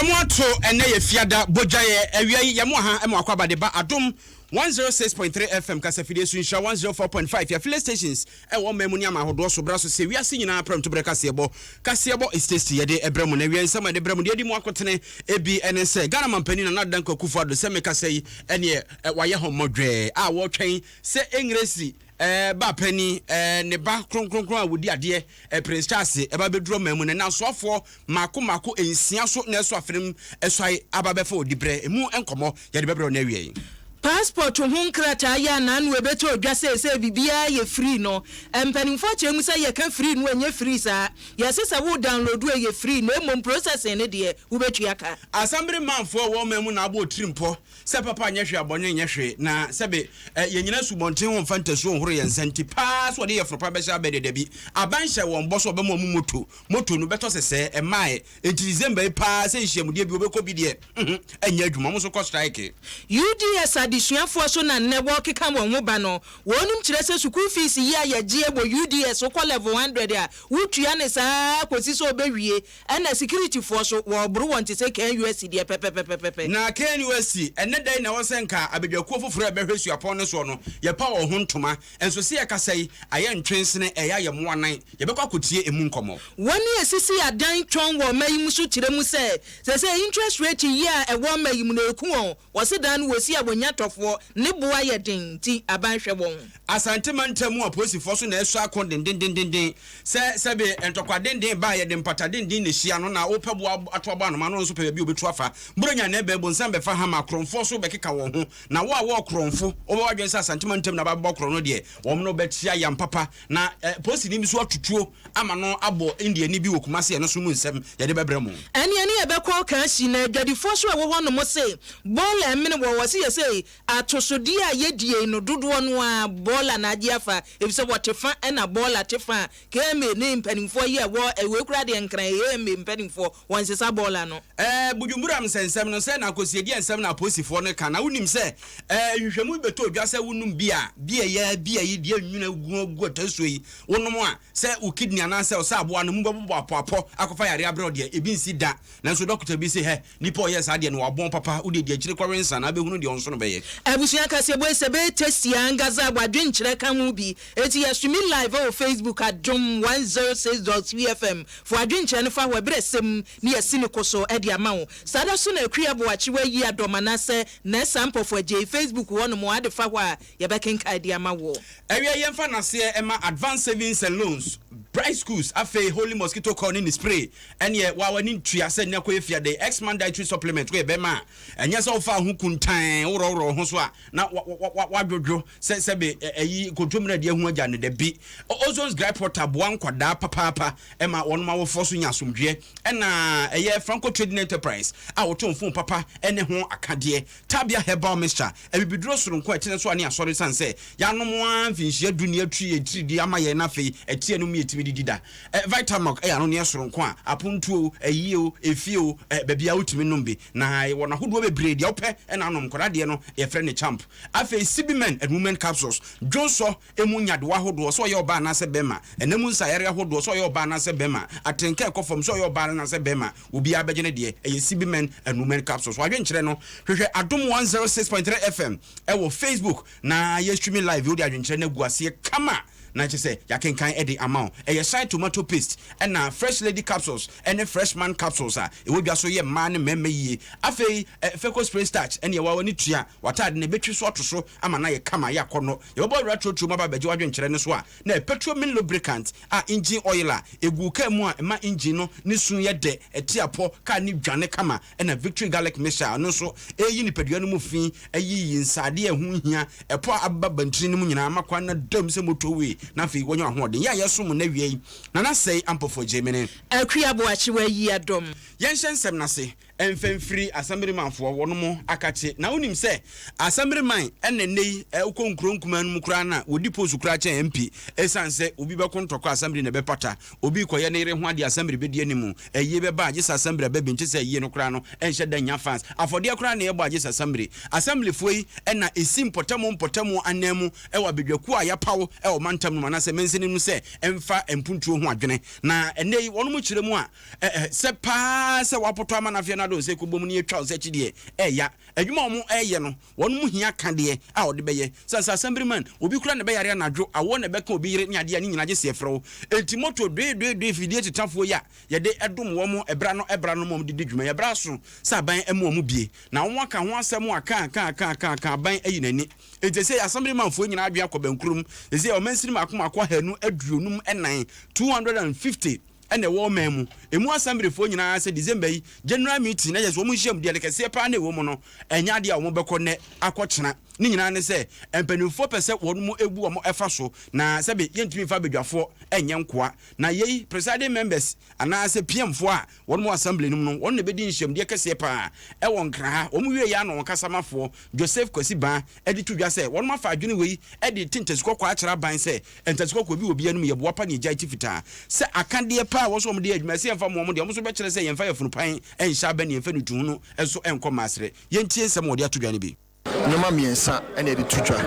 Yɛmo ato ɛnɛ yɛ Fiada bogyaeɛ awia yi, yɛmo aha ɛmo akɔ aba de ba Adom 106.3 FM kasafidie so, Nhyira 104.5 yɛ affiliate stations ɛwɔ ɔman mu ne ama ahodoɔ so bra so sɛ wiase nyinaa prɛmtoberɛ kaseɛbɔ. Kaseɛbɔ is tasty, yɛde ɛbrɛ mu na awia nsɛm a yɛde brɛ mu deɛ adi mu akotene ebi ɛne sɛ Ghana mampanin Nana Addo Dankwa Akufo-Addo sɛ mekasa yi ɛneɛ wayɛ hɔ mmɔdwɛɛ a wɔretwɛn sɛ Engresi ba panin, ne ba kronkronkron a wɔdi adeɛ, Prince Charles, ɛba bɛduru ɔman mu no, na asoafoɔ mmaako mmaako nsia so na ɛso afenem suae aba bɛfa wɔ diberɛ. Emu nkɔmmɔ yɛde bɛbrɛ wo no awiei. Passport ho nkrataa yɛ anaa no ɛbɛtɔ dwa seesei biribiara yɛ free no, mpanimfoɔ akyerɛ mu sɛ yɛka free no ɛnyɛ free saa, yɛse sɛ wo download ɛyɛ free na mmom processing no deɛ wobɛtua ka. Asambere manfoɔ a ɛwɔ ɔman mu na abɔ otirimpɔ Sɛ papa nyɛ hwee a, bɔne nyɛ hwee, na sɛbe yɛnnyina asubɔnten ho mfa ntasuo nhoro yɛn nsa nti paa sɛ wɔde yafunu pa bɛhyɛ abɛ deɛ, dabi. Aban hyɛɛ wɔn bɔ sɛ wɔbɛma wɔn moto, moto no bɛtɔ sɛsɛɛ, ɛmmaeɛ. Enti December yi paa sɛ nhyiamudeɛ bi wɔbɛkɔ bi deɛ, uhum, ɛnyɛ adwuma, wɔn nso kɔ strike. UDS adesuafoɔ so na nnɛ wɔrekeka wɔn ho ba no, wɔnom kyerɛ sɛ sukuu fees yi a yɛgyeɛ wɔ UDS wokɔ level 100 a, wotua no saa ara kɔsi sɛ wobɛwie. Ɛna sikiritifoɔ so, wɔreboro wɔn te sɛ KNUST deɛ pɛpɛpɛpɛpɛ. Na KNUST, ɛnnɛ da yi na ɛwɔ sɛ nka abadwakuo foforɔ a ɛbɛhwɛ suapɔn no soɔ no, yɛpa wɔn ho ntoma. Nso sɛ yɛkasa yi, ayɛ ntwensene, ɛyɛ ayɛ mmoa nan. Yɛbɛkɔ akɔtie ɛmu nkɔmmɔ. Wɔn a esisi adan tɔn wɔ ɔma yi mu so kyerɛ mu sɛ, seesei interest rate yi a ɛwɔ ɔma yi mu no ɛreku wɔn. Wɔse dan no wɔsi a wɔnnya tɔfoɔ, ne bo ayɛ den nti aban hwɛ wɔn. Asante mantam mu apolisifoɔ so na ɛsɔ ako dendendenden sɛ sɛbe ntɔkwa denden ba a yɛde mpata denden na ɛhyia no na wopɛ boa ato abɔ anoma no nso pɛ baabi a ɔbɛtu afa. Buronya na ɛbɛn bonsam bɛfa hama korɔmfoɔ so bɛkeka wɔn ho na wo a wɔɔ korɔmfo wobɛ w'adwene sɛ Asante mantam na bɛabɔ korɔ no deɛ wɔn no bɛkyea yam papa na polisini bi nso atutuo ama no abɔ Indiani bi wɔ Kumasi ɛno nso mu nsɛm yɛde bɛbrɛ mo. Ɛneɛ ne yɛbɛkɔ Kanshi na adwadifoɔ so a ɛwɔ hɔ nom se bɔɔla ɛmene wɔ hɔ se yɛsei Atosodeɛ a yɛdie no dodoɔ no ara bɔɔla na agye afa efisɛ wɔte fa ɛna bɔɔla te fa a KMA ne mpanimfoɔ yi a ɛwɔ wei koraa deɛ Nkran AMA mpanimfoɔ wɔnsesa bɔɔla no. Ɛɛ Bujumbura nsɛnsɛm no sɛ na akosiedeɛ nsɛm na apolisifoɔ no ka na wonim sɛ ɛɛ nhwehwɛmu bi bɛtɔ dwa sɛ wonom bia bia yi ara bia yi deɛ nwunu agu agu ɔtasuo yi wonom a sɛ wo kidney anaasɛ ɔsɛ aboa no mu bɛbobɔ apɔapɔ akɔfa yareɛ abrɛ wo deɛ ebi nsi da nanso dɔkota bi se hɛ Nipa a ɔyɛ saa deɛ no wabɔn papa, wo deɛ di akyire kɔwe nsa na wobɛhunu deɛ ɔnso no bɛyɛ. Abusua kaseɛbɔ yi sɛ ɛbɛyɛ tasty ankasa a w'adwenkyerɛ ka ho bi. Enti yɛ streami live wɔ Facebook Adom 106.3 FM. Fa w'adwenkyerɛ no fa hɔ ɛberɛ ɛsɛ mu ne yɛasi ne ko so de ama wo. Saa da so na Akua Boakye wayi adɔm anaasɛ Nurse Ampɔfo Agyei Facebook hɔ nom ade fa hɔ a yɛbɛkenkan de ama woɔ. Awia yɛmfa naseɛ ɛma Advance Savings and Loans, Bright Schools, afei Holy Mosquito Coil ne ne spray. Ɛneɛ waa w'ani ntua sɛ nnɛ kɔyɛ fiade X-man dietary supplement woyɛ bɛrima a ɛnyɛ sɛ wofaa ho kuntann worɔworɔ wo ho so a na wadwodwo sɛ sɛbe ɛyi kontomire adi ahu agya no dabi. Ozone's Gripe Water boa nkwadaa papaapa ɛma wɔnom awofoɔ so nya asomdwoeɛ. Ɛna ɛyɛ Franco Trading Enterprise a wɔtɔn phone papa ɛne ho akadeɛ. Tabia Herbal Mixture, abibiduro soronko a ɛkyene so a ne asɔre sane sɛ yɛanom ara mfinhyia du ne atwi yɛn tiridie ama yɛn na afei ɛteɛ no mu yɛtumi didi da. Vitamilk yɛ anonneɛ soronko a apontoɔ o, ayie o, efie o, baabiara wotumi nom bi. Na yɛwɔ no ahodoɔ bebree, deɛ wopɛ na anom. Nkwadaa deɛ no yɛfrɛ no Champ. Afei Sibimen and Women Capsules, dwonsɔ emu nyadewa ahodoɔ, sɛ ɔyɛ ɔbaa anaasɛ bɛrima, ɛna mu nsaeyareɛ ahodoɔ, sɛ ɔyɛ ɔbaa anaasɛ bɛrima, atenka a ɛkɔ fam, sɛ ɔyɛ ɔbaa anaasɛ bɛrima, obiara bɛgye ne deɛ. Ɛyɛ Sibi Men and Women Capsules. W'adwenkyerɛ no, hwehwɛ Adom 106.3 FM ɛwɔ Facebook na yɛ streaming live, wode adwenkyerɛ no agu aseɛ kama na kyerɛ sɛ yɛakenkan de ama wo. Ɛyɛ Shine Tomato Paste ɛna Fresh Lady Capsules ɛne Fresh Man Capsules a ɛwɔ dwa so yɛ mmaa ne mmarima yie. Afei Feco Spray Starch ɛne ɛwɔ w'ani tua w'ataade no ɛbɛtwi so ato so ama no ayɛ kama ayɛ akɔnnɔ. Yɛbɛbɔ awura trotro mu aba abɛgye w'adwenkyerɛ no so a na ɛyɛ petroleum lubricant a engine oil a ɛgu kaa mu a ɛma engine no ne su yɛ dɛ, ɛte apɔ, kaa no dwane kama, ɛna Victory Garlic Mixture a ɛno nso ɛreyi nipadua no mu fi, ayiyi nsadeɛ a ɛho nhia, ɛpɔ a abeba bantini no mu nyinaa ama kwan no ada mu sɛ motorway na afei wanya ahoɔden. Yɛ a yɛsom nnɛ awia yi, Nana Sɛi Ampofo Gyemene. Akua Boakye wayi adɔm. Yɛnhyɛ nsɛm no ase. Mfa mfiri Asamirimanfoɔ wɔnom akakye. Na wonim sɛ Asamiriman ɛna nnɛ yi wokɔ nkuro nkumaa no mu koraa no a wɔdi post koraa kyɛn MP ɛsiane sɛ obi bɛko ntɔkwa Asamiri na ɛbɛpata, obi rekɔyɛ ne yere ho adeɛ Asamiri bɛdi anim, ayie bɛba a gye sɛ Asamiri aba bi nte sɛ ayie no koraa no ɛnhyɛ da nnya fans. Afɔdeɛ koraa na yɛbɔ a gye sɛ Asamiri. Asamilifoɔ yi na ɛsi mpɔtamu mpɔtamu ananmu wɔ abadwakuo a yɛapaw wɔ mantam no mu anaasɛ mansini no mu sɛ ɛmfa mpuntuo ho adwene. Na ɛnnɛ yi wɔnom kyerɛ mu a Ɛ-ɛ, sɛ paa sɛ wɔapotɔ ama no afei na na de wo nsa kɔbɔ mu ne yɛtwa wo nsa akyi deɛ ɛya. Adwuma a wɔn ɛyɛ no, wɔn mu hia kadeɛ a wɔde bɛyɛ. Sɛ sɛ assemblyman obi kura ne bɛyare anadwo awɔ na ɛbɛka obi yere ne adeɛ a ne nyinaa gye sɛ yɛfrɛ wo. Enti moto doedoedoe fidie tetafoɔ yi a yɛde ɛdom wɔn ɛbra no ɛbra no ma wɔn de di dwuma. Yɛbra so sɛ aban ɛmu wɔn bie na wɔn aka ho asɛm aka aka aka aka aka, aban ayi n'ani. Enti sɛ assemblymanfoɔ nyinaa adwene akɔ bɛnkurom sɛ ɔmansini mako mako 254, 250 ɛna ɛwɔ ɔman mu emu assemblyfoɔ nyinaa sɛ December yi general meeting na yɛ sɛ wɔn nhyia mu deɛ ne kɛseɛ paa na ɛwɔ mu no, ɛnyɛ adeɛ a wɔn bɛkɔ nnɛ akɔkyena. Ne nyinaa ne sɛ mpanimfoɔ pɛ sɛ wɔn mu ebu wɔn ɛfa so na sɛbi yɛntumi nfa abadwafoɔ ɛnyɛ nkoa. Na yei presiding members anaasɛ PMfoɔ a wɔn mu assembly no mu no, wɔn na ɛbɛdi nhyiamdeɛ kɛseɛ paa ɛwɔ Nkra ha. Wɔn wie yɛ ano wɔn kasamafoɔ Joseph Kwasi Ban ɛde to dwa sɛ wɔn afa adwene wei ɛde te ntasi kɔkɔɔ akyerɛ aban sɛ ntasi kɔkɔɔ bi wɔ bi anim yɛ boa pa ne agya ti fitaa sɛ akadeɛ paa wɔ so wɔn de adwuma ɛsɛ yɛmfa mo wɔn deɛ wɔn nso bɛkyerɛ sɛ yɛmfa yɛ funupan ɛnhyɛ abɛn ne yɛmfa ne tuhu no nso ɛnkɔ mmaasere. Yɛntie nsɛm a wɔde ato dwa no bi. Nneɛma mmiɛnsa ɛna yɛde to dwa.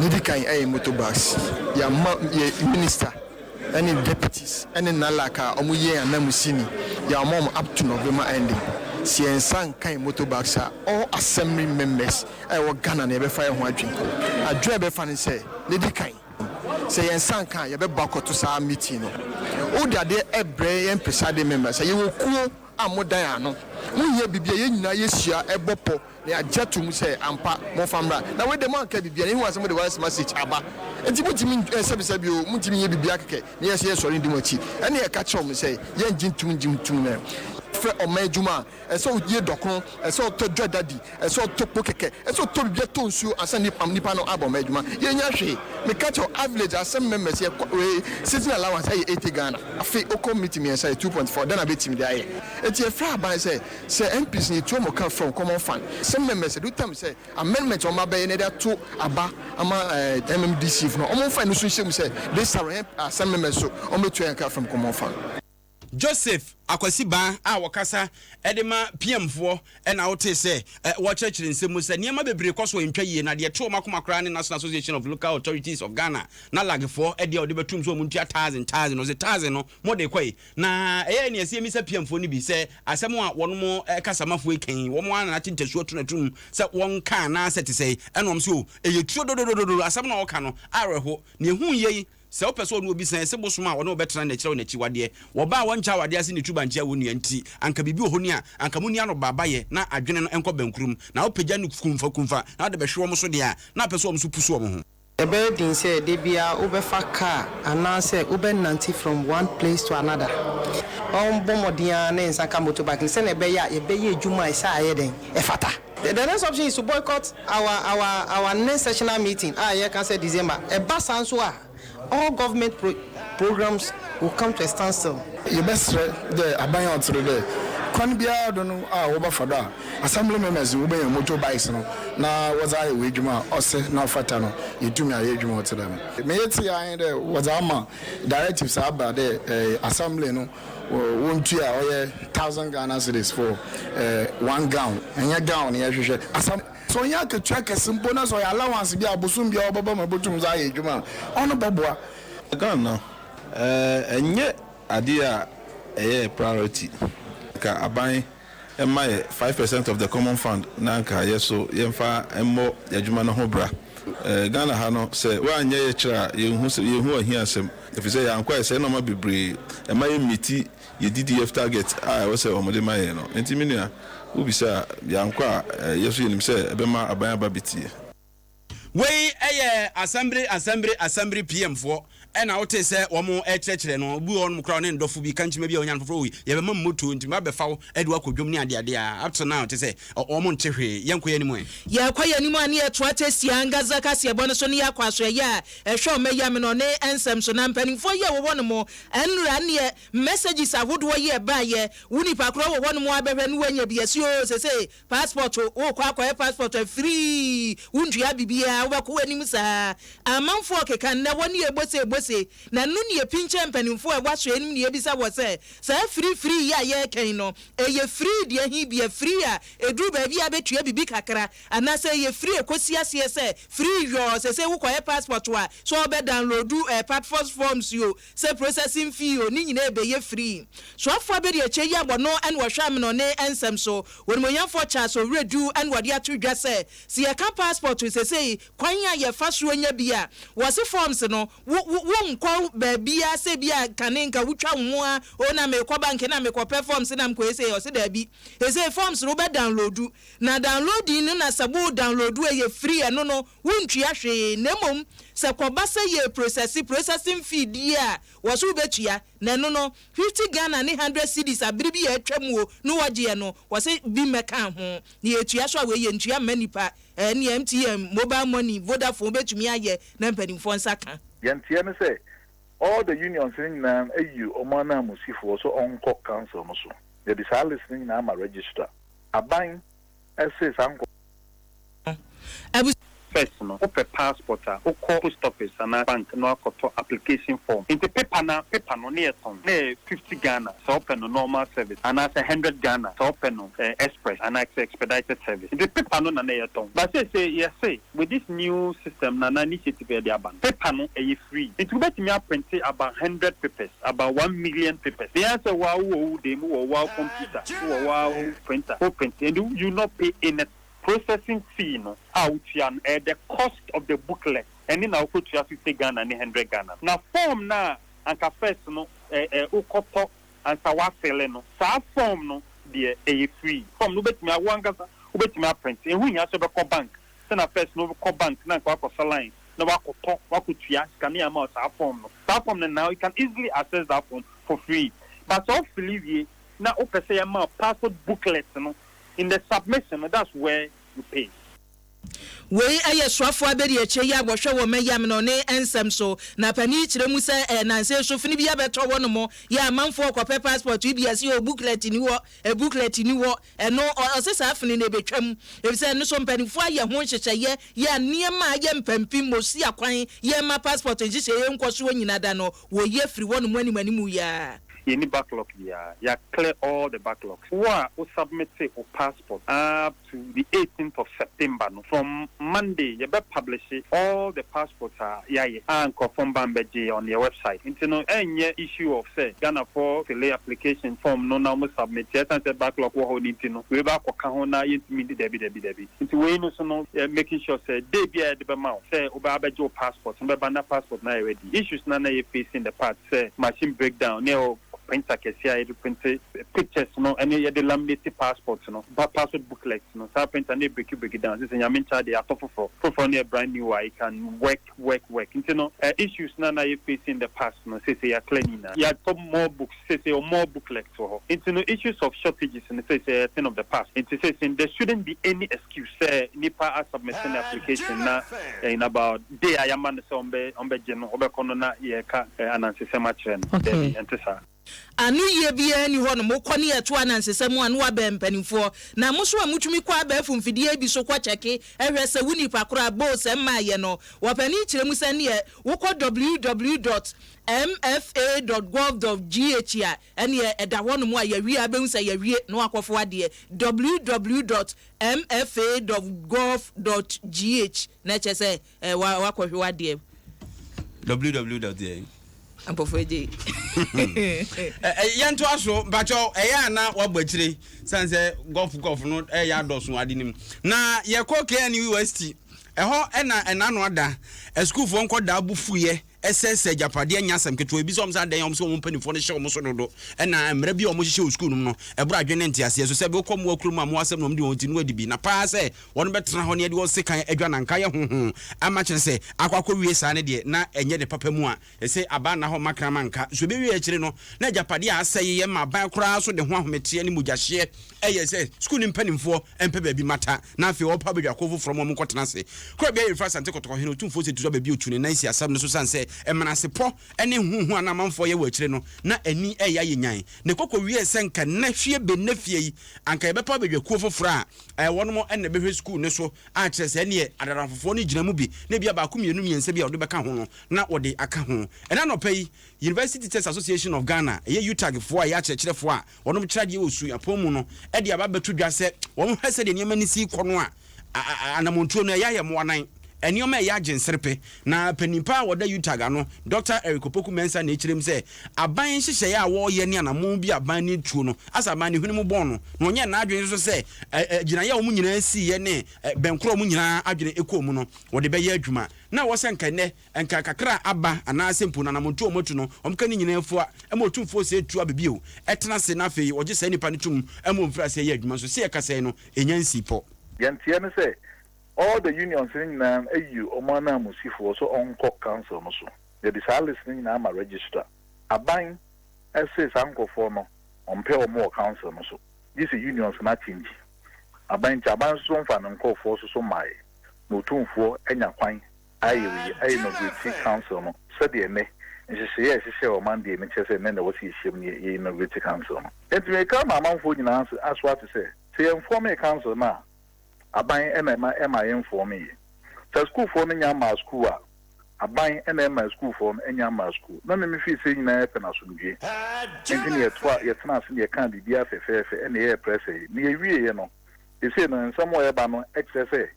Ne di kan ɛyɛ motorbikes. Yɛama yɛ minister ɛne deputies ɛne NALAC a wɔn yɛ anamusini, yɛama wɔn up to November ending. Sɛ yɛn nsa nkan motorbikes a, all assembly members a ɛwɔ Ghana na yɛbɛfa yɛn ho adwene. Adwene a yɛbɛfa ne sɛ, ne di kan, sɛ yɛn nsa nka a, yɛbɛbɔ akɔto saa meeting no. Wode adeɛ ɛbrɛ yɛn presiding members sɛ yɛwɔ kuo a modan ano mohia biribi a, yɛn nyinaa yɛhyia ɛbɔ pɔ na yɛagye ato mu sɛ ampa momfa mmra. Na wei de, moanka biribia na yɛhu asɛ mode voice message aba, nti montumi sɛbisɛbi o, montumi nyɛ biribia kɛkɛ na yɛsɛ yɛsɔre ndi mo akyi. Ɛne yɛka kyerɛ mo sɛ yɛngye ntom ngye ntom no frɛ ɔman adwuma a ɛsɛ woyɛ dɔkono, ɛsɛ ɔtɔ dwa dadi, ɛsɛ ɔtɔ po kɛkɛ, ɛsɛ ɔtɔ biribi, ɛtɔ nsuo ansa nipa no abɔ ɔman adwuma. Yɛnya hwee. Meka kyerɛ average assembly members yɛ wei sitting allowance ɛyɛ 80 Ghana. Afei okɔ meeting mmiɛnsa yɛ 2.4. Dɛn na bɛtumi de ayɛ? Eti yɛfrɛ aban sɛ MPs ne yɛtu ɔmo ka from common fund. Assembly members ɛdu tam sɛ amendment ɔmo abɛyɛ na yɛde ato aba ama MMDC no, ɔmo nfa ɛno so nhyɛ mu sɛ this time yɛn assembly members so ɔmo bɛtua yɛn ka from common fund. Joseph Akwasi Ban a wɔkasa ɛde ma PMfoɔ ɛna wote sɛ wɔkyerɛkyerɛ nsɛm mu sɛ nneɛma bebree kɔ so ntwa yie. Na deɛ to ɔmo akoma koraa ne National Association of Local Authorities of Ghana na LAGfoɔ ɛdeɛ a wɔde bɛtum so ɔmo ntua thousand thousand. Ɔsɛ thousand no mo de kɔ yi na ɛyɛ ne ɛsɛ misa PMfoɔ no bi sɛ asɛm a wɔn mo kasamafoɔ yi kan wɔn ana ate ntasuo to n'atum sɛ wɔn ka anaasɛ te sɛ ɛna wɔn so ɛyɛ tuo dododododo. Asɛm na ɔka no awerɛho na ehu yie yi sɛ wopɛ sɛ ɔne obi san ɛsɛ bosom a ɔne wobɛtena na ɛkyerɛ wo n'akyiwadeɛ wɔba a wɔnkyɛ awadeɛ ase ne tu bankyɛ wɔ nua. Nti anka biribi wɔ hɔ ni a anka mu ni ano baabayɛ na adwene no nkɔ bɛnkurom na wopagya no kumfa kumfa na wode bɛhwe wɔn so deɛ a na apɛ sɛ wɔn so pusu wɔn ho. Ɛbɛyɛ den sɛ de bia wobɛfa car anaasɛ wobɛnante from one place to another. Ɔmbɔ mmɔden a ne nsa ka motorbike no sɛnea ɛbɛyɛ a yɛbɛyɛ adwuma a ɛsɛ ayɛ den ɛfata. The next option is to boycott our next sessional meeting a yɛka sɛ December. Ɛba saa nso a, all government programs will come to a standstill. Yɛbɛsrɛ dɛ aban a ɔtere dɛ kwan biara do no a wɔbɛfa do a assembly members wobɛnya motorbikes no na wɔdze ayɛ wɔ adwuma a ɔsɛ na ɔfata no, yɛtumi ayɛ adwuma a ɔte dɛm. Meyɛ te ayɛ dɛ wɔdze ama directives aba dɛ assembly no wɔntua a ɔyɛ 1,000 Ghana cedis for one gown. Ɛnyɛ gown yɛhwehwɛ asam sɛ ɔnyɛ akatua kɛse mpo na sɛ ɔyɛ allowance bi a bosom bi a ɔbɛba ma bɛtum dze ayɛ adwuma a ɔno bɛboa. Ghana ɛnyɛ adeɛ a ɛyɛ priority ka aban ɛma yɛ 5% of the common fund na nka yɛ so yɛmfa mmɔ adwuma no ho bra. Ghana ha no, sɛ woanyɛ yɛ kyerɛ a, yɛnhu sɛ yɛnhu ahia asɛm, ɛfiri sɛ yɛankɔ a ɛsɛ nneɛma bebree ɛma yɛ meet yɛ DDF target a ɛwɔ sɛ ɔmode ma yɛn no. Nti me nua, wobisa a, yɛankɔ a, yɛ so yɛnim sɛ ɛbɛma aban aba bɛtie. Wei ɛyɛ assembly PM foɔ ɛna wote sɛ wɔn ɛkyerɛkyerɛ no. Obi wɔ hɔnom koraa ne ndɔfo bi kankyima bi a ɔnya no foforɔ yi yɛbɛma moto nti ba bɛfa wo ɛde wakɔ dwom ne adeade a up to now te sɛ wɔn nte hwee. Yɛnkɔ yɛn anim ɛ. Yɛkɔ yɛn anim a ne yɛtoa tɛsia ankasa kaseɛbɔ no so ne yɛakɔ asoɛyɛ a ɛhwɛ ɔma yam no ne nsɛm so. Na mpanimfoɔ yi a wɔwɔ no mo ɛnra neɛ messages ahodoɔ yi ɛbaayɛ wo nipa korɔ wɔ hɔ nom abɛhwɛ ne woanya bi ɛsi o sese passport wokɔ akɔyɛ passport afiri wontua biribiaa, wobɛkɔ w'anim saa. Amanfoɔ keka nnɛ wɔ ne ɛbose ɛbose. ese. Na ɛno ne yɛpinkyɛ mpanimfoɔ a ɛwɔ asoɛ no mu ne yɛbisa wɔ sɛ, saa free free yi a yɛreka yi no, ɛyɛ free deɛ he bia, free a ɛduru baabi a bɛtua bibi kakra, anaasɛ ɛyɛ free ɛkɔsi aseɛ sɛ free yɔɔ? Sɛ wokɔyɛ passport a, sɛ ɔbɛ download passport forms o, sɛ processing fee o, ne nyinaa ɛbɛyɛ free. Soafoɔ abɛdi akyire yi abɔ no ɛne wɔhwɛ ameno ne nsɛm so, wɔnimonyamfoɔ Charles Owuredu, ɛne wɔde ato dwa sɛ yɛka passport sesei kwan a yɛfa soɔ nya bi a, wɔse forms no wo wo wonkɔ baabia sɛ bi a kane nka wotwa wo ho a o na mekɔ bank na mekɔpɛ forms na mekɔ ese. Ɔse daabi, ese forms no wobɛ download, na downloading no na sɛ wo download ɛyɛ free, ɛno no wontua hwee, na mmom sɛ kɔba sɛ yɛ processing fee die a, wɔso wobɛtua, na ɛno no 50 Ghana ne 100 cedis abere bi yɛ atwa mu o na wɔgyeɛ no, wɔse bi mmɛka ho na yɛtua so a, wɔyɛ ntua mma nipa. Ɛne MTN Mobile Money, Vodafone bɛtumi ayɛ na mpanimfoɔ nsa ka. Yɛnteɛ ne sɛ all the unions no nyinaa ayi ɔmo ananmusifoɔ so ɔnkɔ council no so. Yɛde saa list no nyinaa ma registrar. Aban ɛse saa nkɔ First no, wopɛ passport a, wokɔ post office anaa bank na wakɔtɔ application form. Nti paper na paper no ne yɛ tɔn na yɛ 50 Ghana sɛ wopɛ no normal service, anaasɛ 100 Ghana sɛ wopɛ no express anaa expedited service. Nti paper no na ne yɛ tɔn. But sɛ yɛse with this new system na initiative yɛde aba no, paper no ɛyɛ free. Nti wobɛtumi aprint about 100 papers, about 1 million papers. Deɛ sɛ waa wowɔ wo dan mu, wɔ waa computer, wɔ waa printer, wo print and you not pay any processing fee no a wotua no. Ɛyɛ the cost of the booklet ɛne na wokɔtua 50 Ghana ne 100 Ghana. Na form na anka first no ɛ ɛ wokɔtɔ ansa wafill no, saa form no deɛ ɛyɛ free. Form no wobɛtumi awo ankasa, wobɛtumi aprint. Ɛho hia sɛ wobɛkɔ bank sɛna first no wobɛkɔ bank na nka wakɔsa line na wakɔtɔ, wakɔtua sika ne ama wo saa form no. Saa form no, now you can easily access that form for free. But sɛ wofill wie na wopɛ sɛ yɛma wo passport booklet no, in the submission no, that's where you pay. Wei ɛyɛ soafoɔ abɛdi akyire yi a wɔhwɛ wɔ mɛyam no ne nsɛm so, na panin kyerɛ mu sɛ nanse so fini bi abɛtɔ hɔ nom yɛ amanfoɔ kɔpɛ passport yi bi ɛsi o booklet ni hɔ, booklet ni hɔ. Ɛno ɔsɛ saa fini no ebɛtwam, efisɛ ɛno so mpanimfoɔ ayɛ ho nhyehyɛeɛ yɛ nneɛma a yɛ mpampim mo si akwan yɛ ma passport nhyehyɛeɛ nkɔ soɔ nyina da no wɔyi afiri hɔ nom anim anim yia. Yɛni backlog biara. Yɛ clear all the backlogs. Wo a wo submit wo passport up to the 18th of September no, from Monday yɛbɛ publish all the passports a yɛayɛ a nkurɔfoɔ mba mbɛgye on your website. Nti no ɛnyɛ issue of sɛ Ghanafoɔ fill application form no na wɔn submit, ɛsan sɛ backlog wɔ hɔ ne nti no wei ba akɔka ho na yɛntumi di. Dabi, dabi, dabi. Nti wei no so no yɛ making sure sɛ day bi a yɛde bɛma wo sɛ wobɛ abɛgye wo passport no, bɛba na passport na yɛ ready. Issues na na yɛ face in the past sɛ machine breakdown ne ɛwɔ printer kɛseɛ a yɛde print pictures no ɛne yɛde laminate passport no, passport booklet no, saa printer no break down. Sɛ Nyame nkyɛn de atɔ foforɔ foforɔ no yɛ brand new a, it can work, work, work. Nti no issues na na yɛ face in the past no, sɛ yɛ clear nyinaa. Yɛatɔ more books, sɛ more booklets wɔ hɔ. Nti no issues of shortages no, sɛ thing of the past. Nti sɛ there shouldn't be any excuse sɛ nipa a submit an application na in about day a yɛama no sɛ ɔmbɛgye no, ɔbɛkɔ no na yɛka anansesɛm akyerɛ no. Dabi, ɛnte saa. Ano yie biara ni hɔ no, mokɔ ne yɛto anansesɛm a na wabɛn mpanimfoɔ na mo so a motumi kɔ abɛɛfo mfidie bi so kɔ kyɛke ɛhwɛ sɛ wo nipa koraa boo sɛ mmaayɛ no. Wɔpani kyerɛ mu sɛ neɛ wokɔ www.mfa.gov.gh a, ɛneɛ ɛda hɔ nom a yɛwie a, bɛhu sɛ yɛwie na wakɔfo adeɛ www.mfa.gov.gh na ɛkyɛ sɛ wakɔhwɛ wadeɛ. Www dot yɛ. Ampɔfo agye. Yɛnto aso mpakyɛw, ɛyɛ ana wabɔ akyire sane sɛ golf golf no ɛyɛ adɔso ade nim na yɛkɔ KNUST ɛhɔ ɛna ɛna no ada asukuufoɔ nkɔdaa bu fuyɛ ɛsɛsɛ agyapadeɛ nya asɛm ketewa ebi sɛ ɔmo sɛ adan ɔmo sɛ ɔmo mpanimfoɔ no hyɛ ɔmo so dodo, ɛna mmerɛ bi a ɔmo hyehyɛ wɔ sukuu no mu no ɛboro adwene ne nteaseɛ so sɛ bi wokɔ mmoa kurom a mmoa asɛm na ɔmo de wɔn ti no adi bi na paa sɛ wɔn bɛtena hɔ ne yɛde wɔn sekan adwa nanka yɛ honhom ama kyerɛ sɛ akɔ wie saa ne deɛ na ɛnyɛ ne papa mu a ɛsɛ aba na hɔ makrama nka so ebi wie akyire no na agyapadeɛ a asɛe yɛ ma aban koraa so de ho ahometeɛ ne mogyahyeɛ ɛyɛ sɛ sukuu ne mpanimfoɔ mpɛ baabi mata na afei wɔpa badwako foforɔ ma ɔmo nkɔtena ase kora bia yɛmfa Asante Kɔtɔkɔhene Otumfoɔ sɛ tutu baabi otu ne nan si asɛm no so sane sɛ sɛ mmenasepɔ ne huhu a na amanfoɔ yɛ wɔ akyire no, na ani reyɛ ayɛ nyan. Na ɛkɔkɔ wiee sɛ nka nnɛ hwie be nnɛ fie yi, anka yɛbɛpaw badwakuo foforɔ a wɔnom na ɛbɛhwɛ sukuu no so a kyerɛ sɛ ɛnneɛ adaramfofoɔ no gyina mu bi na ebia baako mmienu mmiɛnsa bi a wɔde bɛka ho no na wɔde aka ho. Ɛnnɛ anɔpa yi, University Teachers Association of Ghana, ɛyɛ UTAG foɔ a ɛyɛ akyerɛkyerɛfoɔ a wɔnom kyerɛ adeɛ wɔ suapɔn mu no de aba abɛto dwa sɛ wɔn hwɛ sɛdeɛ nneɛma no si rekɔ no a, anamontuo no ɛyɛ ayɛ mmoa nan, nneɛma ɛyɛ agye nserepe. Na panin pa a ɔda UTAG ano, Dɔkta Eric Opoku Mensah na ɛkyerɛ mu sɛ aban nhyehyɛeɛ a wɔreyɛ ne anamon bi a aban no retuo no, asɛ aban no hwene mu bɔn no, na ɔnyɛɛ n'adwene nso sɛ gyinaeɛ a wɔn nyinaa siiɛ ne bɛnkorɔ a wɔn nyinaa adwene kɔɔ mu no, wɔde bɛyɛ adwuma. Na ɛwɔ sɛ nka ɛnnɛ Nka kakra a aba anaasɛ mpo no anammɔntuo a wɔatu no, wɔka ne nyinaa fua ma Otumfoɔ Osei Tuah bio tena ase na afei wɔgye saa nipa no tom ma ɔmfiri aseɛ yɛ adwuma nso. Sɛ yɛka sɛɛ no, ɛnya nsii pɔ. Deɛ nteɛ ne sɛ all the unions no nyinaa ayi wɔn ananmusifoɔ sɛ ɔnkɔ council no so. Yɛde saa list no nyinaa ama registrar. Aban se saa nkorɔfoɔ no ɔmpɛ wɔn wɔ council no so gye sɛ unions no akyɛngyi aban nti aban nso so mfaa ne nkorɔfoɔ nso so mmaeɛ na Otumfoɔ anya kwan ayɛ wei ayɛ inaugurate council no sɛdeɛ ɛnnɛ nhyehyɛeɛ a yɛhyehyɛɛ wɔ Monday no kyerɛ sɛ ɛnnɛ na ɛwɔ sɛ yɛhyiam na yɛ inaugurate council no. Enti meka ama amanfoɔ nyinaa aso ate sɛ, sɛ yɛnfɔɔmee council no a, aban na ɛma ɛma yɛnfɔɔmeeɛ. Sɛ asukuufoɔ no nnya mmaa sukuu a, aban na ɛma asukuufoɔ no nnya mmaa sukuu. Na me mefii sɛ yɛn nyinaa yɛpɛ no asomdwoeɛ nti na yɛtoa yɛtenaa ase na yɛkaa biribiara fɛfɛɛfɛ na yɛyɛɛ prɛsɛ yi. Na yɛwieeɛ no, Seesei no, nsɛm a ɛreba no kyerɛ sɛ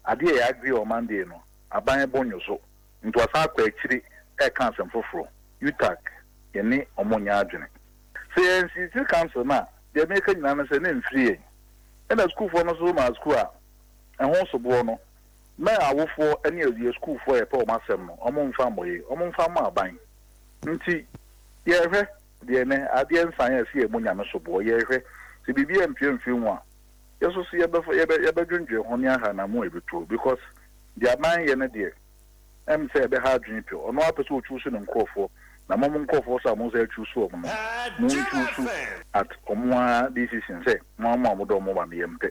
adeɛ a yɛ agree on Monday no, aban bo nnwo so. Nti wɔasan akɔ akyiri reka asɛm foforɔ. UTAG, yɛne wɔn nyɛ adwene. Sɛ yɛansiisii council no a, deɛ mereka nyinaa ne sɛ na ɛmfiri yɛn. Ɛna sukuufoɔ no nso maa sukuu a ɛho soboɔ no, na awofoɔ ne yɛ sukuufoɔ a yɛpɛ wɔn asɛm no, wɔmfa mmɔ yɛn, wɔmfa mmɔ aban. Nti yɛrehwɛ. Deɛ nnɛ, adeɛ nsan a ɛsɛ yɛn Nyame soboɔ, yɛrehwɛ, sɛ biribi ampue amfiri mu a, yɛ nso so yɛbɛfa, yɛbɛ, yɛbɛdwendwen ho ne ahanammo a yɛbɛtuo, because deɛ aban yɛ no deɛ, ɛm sɛ ɛbɛha adwene pii, ɔno ara pɛ sɛ ɔchuusu ne nkorɔfoɔ, na mo mo nkorɔfoɔ nso a mo nsa achuusu wɔn no, mo nchuusu at wɔn ara decision sɛ mo ara mo a modɔ mo ba no, yɛmpɛ.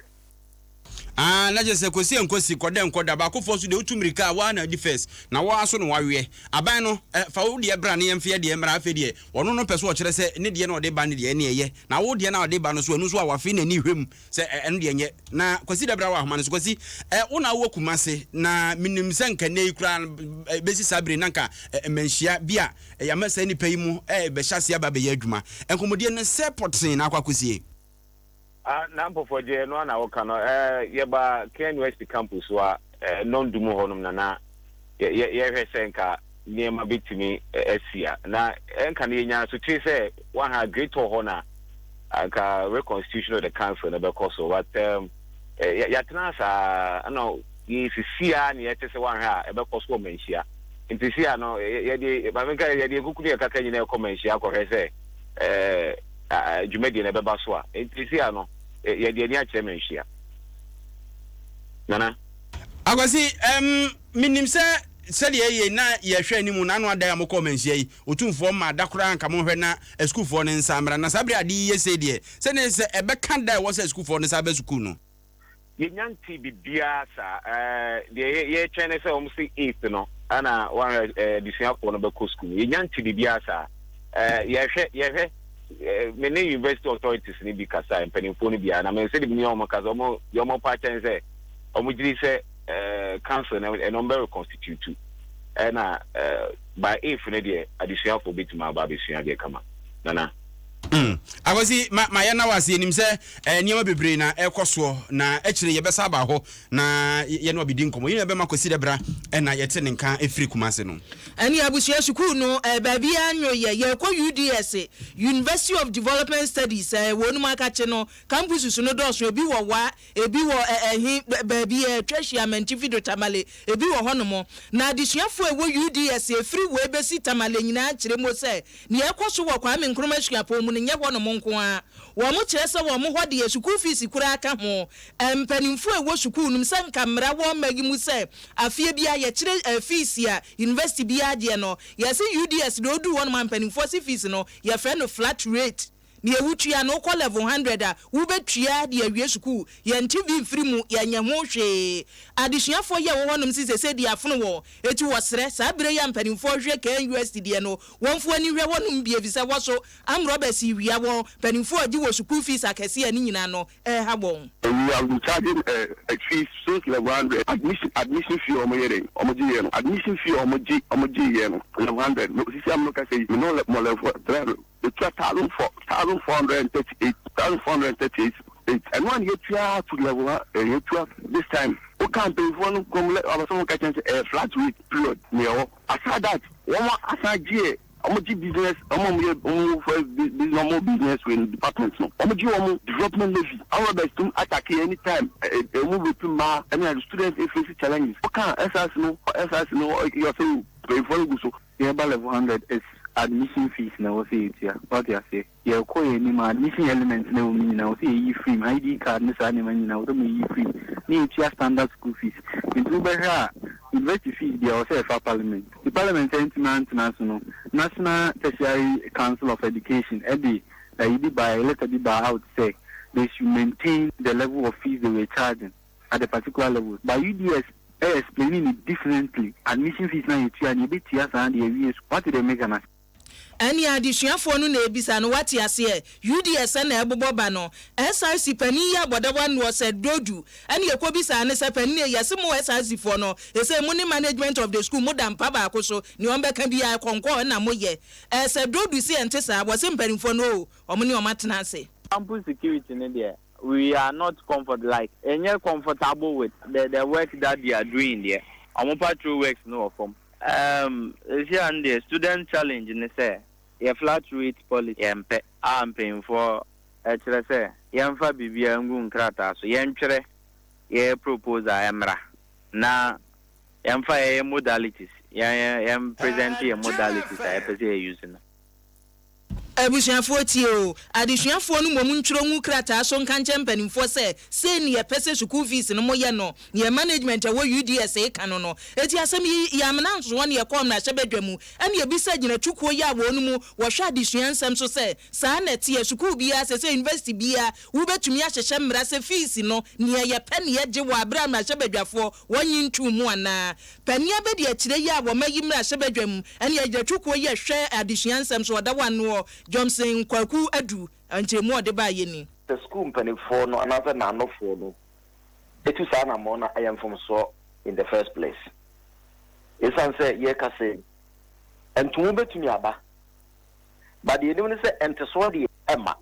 Aah na kyerɛ sɛ kɔsi ɛnkɔsi, kɔda ɛnkɔda, baakofoɔ nso deɛ wotu mmirika a woaa na adi first, na woaa nso na woaweɛ. Aban no, eh, fa wo deɛ bra na yɛmfa yɛ deɛ mmra, afei deɛ ɔno no pɛ sɛ ɔkyerɛ sɛ ne deɛ na ɔde ba no deɛ ɛne ɛyɛ, na wo deɛ no a ɔde ba no nso ɛno nso a wafe n'ani hwɛ mu sɛ eh, ɛno deɛ nyɛ. Na Kwasi da bra wɔ ahoma no so, Kwasi, eh, wo na wowɔ Kumase, na menim sɛ nka nnɛ yi koraa no, eh, bɛsi saa bere yi na nka eh, mmanhyia bi a eh, yɛama saa nnipa yi mu eh, bɛhyɛ aseɛ aba abɛyɛ adwuma. Nkɔmmɔdie no sɛ pɔtee na akɔ akɔsie. Ah, na Mpɔfɔgye, ɛno ara na woka no. Eh, yɛba KNUST campus hɔ a, eh, nnɔndu mu hɔnom na na yɛ, yɛ, yɛhwɛ sɛ nka nneɛma bɛtumi asi a. Na ɛnka no yɛnya asotire sɛ waha Great Hall hɔ na anka reconstitution of the council no bɛkɔ so. But um, eh, yɛatena saa ɛna yɛsisi a na yɛte sɛ wanhwɛ a ɛbɛkɔ so wɔ manhyia. Nti si a no, yɛde, maame nka yɛde nkuku ne yɛkaka nyinaa ɛkɔ manhyia akɔhwɛ sɛ eh, dwumadie no ɛbɛba so a, nti seesei a no yɛde ani akyerɛ Manhyia. Nana. Akwasi, ɛm, menim sɛ sɛdeɛ ɛyɛ yi na yɛhwɛ anim na ano adan a mokɔɔ Manhyia yi, Otumfoɔ mmaa da koraa anka monhwɛ na asukuufoɔ no nsa mmra. Na saa berɛ a ade yi yɛ sei deɛ, sɛdeɛ sɛ ɛbɛka da a ɛwɔ sɛ asukuufoɔ no san ba sukuu no. Yɛnnya ntee biribiara saa. Ɛɛ, deɛ yɛ, yɛretwɛn ne sɛ wɔn se eighth no ɛna wɔahwɛ ɛɛ adesuafoɔ no bɛkɔ sukuu no. Yɛnnya ntee biribiara saa. Ɛɛ, yɛhwɛ, yɛhwɛ. Ɛɛ, me ne university authorities no bi kasae, mpanimfoɔ no bi a, na me sɛdeɛ me ne wɔn kasa, wɔn, deɛ wɔn pa akyɛ ne sɛ, wɔn gye di sɛ ɛɛ council no ɛna wɔn bɛ reconstitute. Ɛna ɛɛ by eighth no deɛ adesuafoɔ bɛtumi aba abɛsua adeɛ kama. Nana. Mm. Akwasi, ma, ma yɛnna wo ase. Yɛnim sɛ eh, nneɛma bebree na ɛrekɔ soɔ, na akyire yɛbɛsa aba hɔ na yɛne wo abɛdi nkɔmmɔ. Yɛn nua bɛma Kwasi Dɛbra na yɛte ne nka firi Kumasi no. Ɛne abusua sukuu no eh, baabiara nyo yɛ. Yɛrekɔ UDS, University of Development Studies, eh, wɔnom akakye no, campuses no dɔɔso, ebi wɔ Wa, Ebi wɔ ɛ ɛhe, baabi a atwa ahyia Amantifi do Tamale, ebi wɔ hɔnom. Na adesuafoɔ a ɛwɔ UDS ɛfiri wei bɛsi Tamale nyinaa kyerɛ mu sɛ nea ɛrekɔ so wɔ Kwame Nkrumah Suapɔn mu no nyɛ hɔnom nko ara. Wɔn kyerɛ sɛ wɔn hɔ deɛ sukuu fees koraa ka ho. Mpanimfoɔ a ɛwɔ sukuu no mu sɛ nka mmara wɔ mma yi mu sɛ afeɛ biara yɛkyerɛ ɛ fees a university biara gyeɛ no, yɛse UDS deɛ ɔduru hɔnom a mpanimfoɔ se fees no yɛfrɛ no flat rate. Nea wotua no, wokɔ level 100 a, wobɛtua de awie sukuu. Yɛnte bi mfiri mu, yɛnyɛ ho hwee. Adesuafoɔ yi a ɛwɔ hɔnom se seesei deɛ afono wɔn, enti wɔsrɛ, saa berɛ yi a mpanimfoɔ rehwɛ KNUST deɛ no, wɔmfa wɔn ani nhwɛ hɔnom bi efisɛ hɔ so armed robbers rewia wɔn, mpanimfoɔ regye wɔ sukuu fees akɛseɛ a ne nyinaa no ɛreha wɔn. We have been charging a a fee since level 100 admission admission fee a wɔn yɛ dɛn wɔn gye yɛ no admission fee a wɔn gye wɔn gye yɛ no level 100 no sisi amu no kasa yi me no mo level 300 etua 1,400, 1,438, 1,438 eight ɛno a na yɛtua to level ha yɛtua this time woka mpanyinfoɔ no kɔm lɛ ɔbɛsɛ wɔn ka kyɛn sɛ ɛyɛ flat rate period na ɛwɔ. Aside that, wɔn asan gye wɔn gye business, wɔn a wɔn yɛ wɔn fɛ business, wɔn business wei department no, wɔn gye wɔn development levy. Arobers tum attack anytime ɛ ɛ wɔn rape mmaa ɛne ade, students face challenges. Wɔka SRC no, SRC no yɛ ɔsɛ mpanyinfoɔ no gu so. Yɛba level 100 is admission fees na ɛwɔ sɛ yɛtua, wate aseɛ? Yɛkɔ yɛn anim a, admission elements na ɛwɔ mu nyinaa, ɛwɔ sɛ yɛyi firi mu, ID card ne saa nneɛma nyinaa, ɛwɔ sɛ wɔyi firi mu, na yɛtua standard school fees. Nti wobɛhwɛ a, university fees deɛ ɛwɔ sɛ ɛfa parliament. Nti parliament antumi antena so no, National Tertiary Council of Education de ayi bi baeɛ, letter bi baa out sɛ they should maintain the level of fees they were charging at the particular level. But UDS explaining it differently, admission fees no a yɛtua no, yɛbɛtua saa de awie school. Woate deɛ meka no ase? Ɛnea adesuafoɔ no na ɛrebisa no, woate aseɛ? UDS na ɛrebobɔ ba no. SRC panin yi abɔda w'anoɔ sɛ Dodu. Ɛna yɛkɔbisaa no sɛ, Panin ei, yɛse mo SRC foɔ no, ɛsei mo ne management of the school moda mpa baako so, nea wɔbɛka biara ɛkɔnkɔɔ na moyɛ. Ɛɛ sɛ Dodu se ɛnte saa, wɔse mpanimfoɔ no oo, wɔn ne wɔn atena ase. Campus security no deɛ we are not comfort like yɛnyɛ comfortable with the the work that they are doing deɛ wɔn patrol works no wɔ fam. Erm seesei ano deɛ student challenge ne sɛ yɛ flat rate policy yɛmpɛ a mpanyinfoɔ kyerɛ sɛ yɛmfa biribiara ngu nkrataa so yɛntwerɛ yɛ proposal mmra na yɛmfa yɛyɛ modalities yɛn yɛn present yɛ modalities a yɛpɛ sɛ yɛ use no. Abusuafoɔ tie o, adesuafoɔ no mmom ntwerɛ ngu krataa so nka nkyerɛ mpanimfoɔ sɛ sei ne yɛpɛ sɛ sukuu fees no moyɛ no, neɛ management a ɛwɔ UDS reka no no. Enti asɛm yi, yɛamena nsoɔ ne yɛkɔɔ mmarahyɛbadwa mu ɛne yɛbisa agyinatukuo yi a wɔn mu wɔhwɛ adesua nsɛm so sɛ saa na ɛteɛ, sukuu biara seesei university biara wobɛtumi ahyehyɛ mmara sɛ fees no neɛ yɛpɛ ne yɛgye wɔ aberɛ a mmarahyɛbadwafoɔ wɔnnye ntoo mu anaa? Panin abadiakyire yi a wɔayi mmarahyɛbadwam ne agyinatukuo yi a ɛhwɛ adesua nsɛm so ɔda w'anoɔ, Johnson Kwaku Adu, nkyerɛmu a ɔde baeɛ ni. Sɛ sukuu mpanimfoɔ no anaasɛ naanofoɔ no tu saa anammɔn no a, ɛyɛ mfomsoɔ in the first place. Esiane sɛ yɛreka sɛ ntomu bɛtumi aba, but deɛ yɛnim ne sɛ ntesoɔ deɛ ɛmma.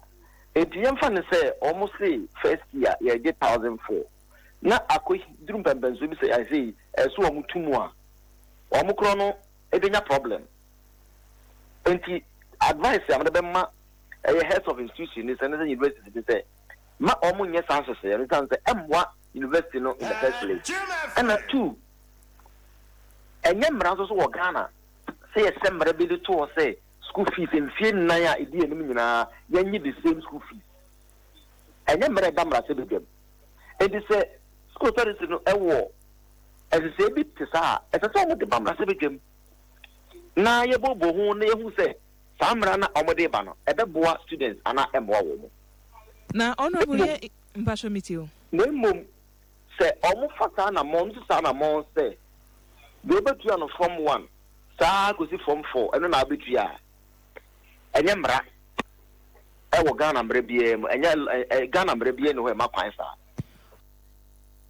Enti yɛmfa no sɛ wɔn se first year yɛregye 1,004. na akɔduru mpɛnpɛnsoɔ bi sɛ ayɛ ɛsɛ wɔn tu mu a, wɔn korɔ no bɛnya problem. Nti advice a mede bɛma ɛyɛ heads of institution ne sɛ ne sɛ university ne sɛ ma wɔn nyɛ saa nhyehyɛeɛ no sane sɛ ɛmmoa university no in the first place. Ɛna two, ɛnyɛ mmara nso so wɔ Ghana sɛ yɛhyɛ mmara bi de to hɔ sɛ school fees mfie 4 a ɛdi anim nyinaa yɛnye the same school fees. Ɛnyɛ mmara ɛda mmarahyɛbadwam. Enti sɛ school authority no wɔ nhyehyɛe bi te saa a, ɛsɛ sɛ wɔde ba mmarahyɛbadwam na yɛbɔbɔ ho na yɛhu sɛ saa mmara no a wɔde ba no, ɛbɛboa students anaa ɛmmoa wɔn. Na honourable yɛ mpatsɔ mi tie o. Na mmom sɛ wɔfa saa anammɔn no si saa anammɔn sɛ deɛ wobɛtua no form one saa kɔsi form four ɛno na wobɛtua a, ɛnyɛ mmara wɔ Ghana mmara biara mu, ɛnyɛ Ghana mmara biara nni hɔ a ɛma kwan saa.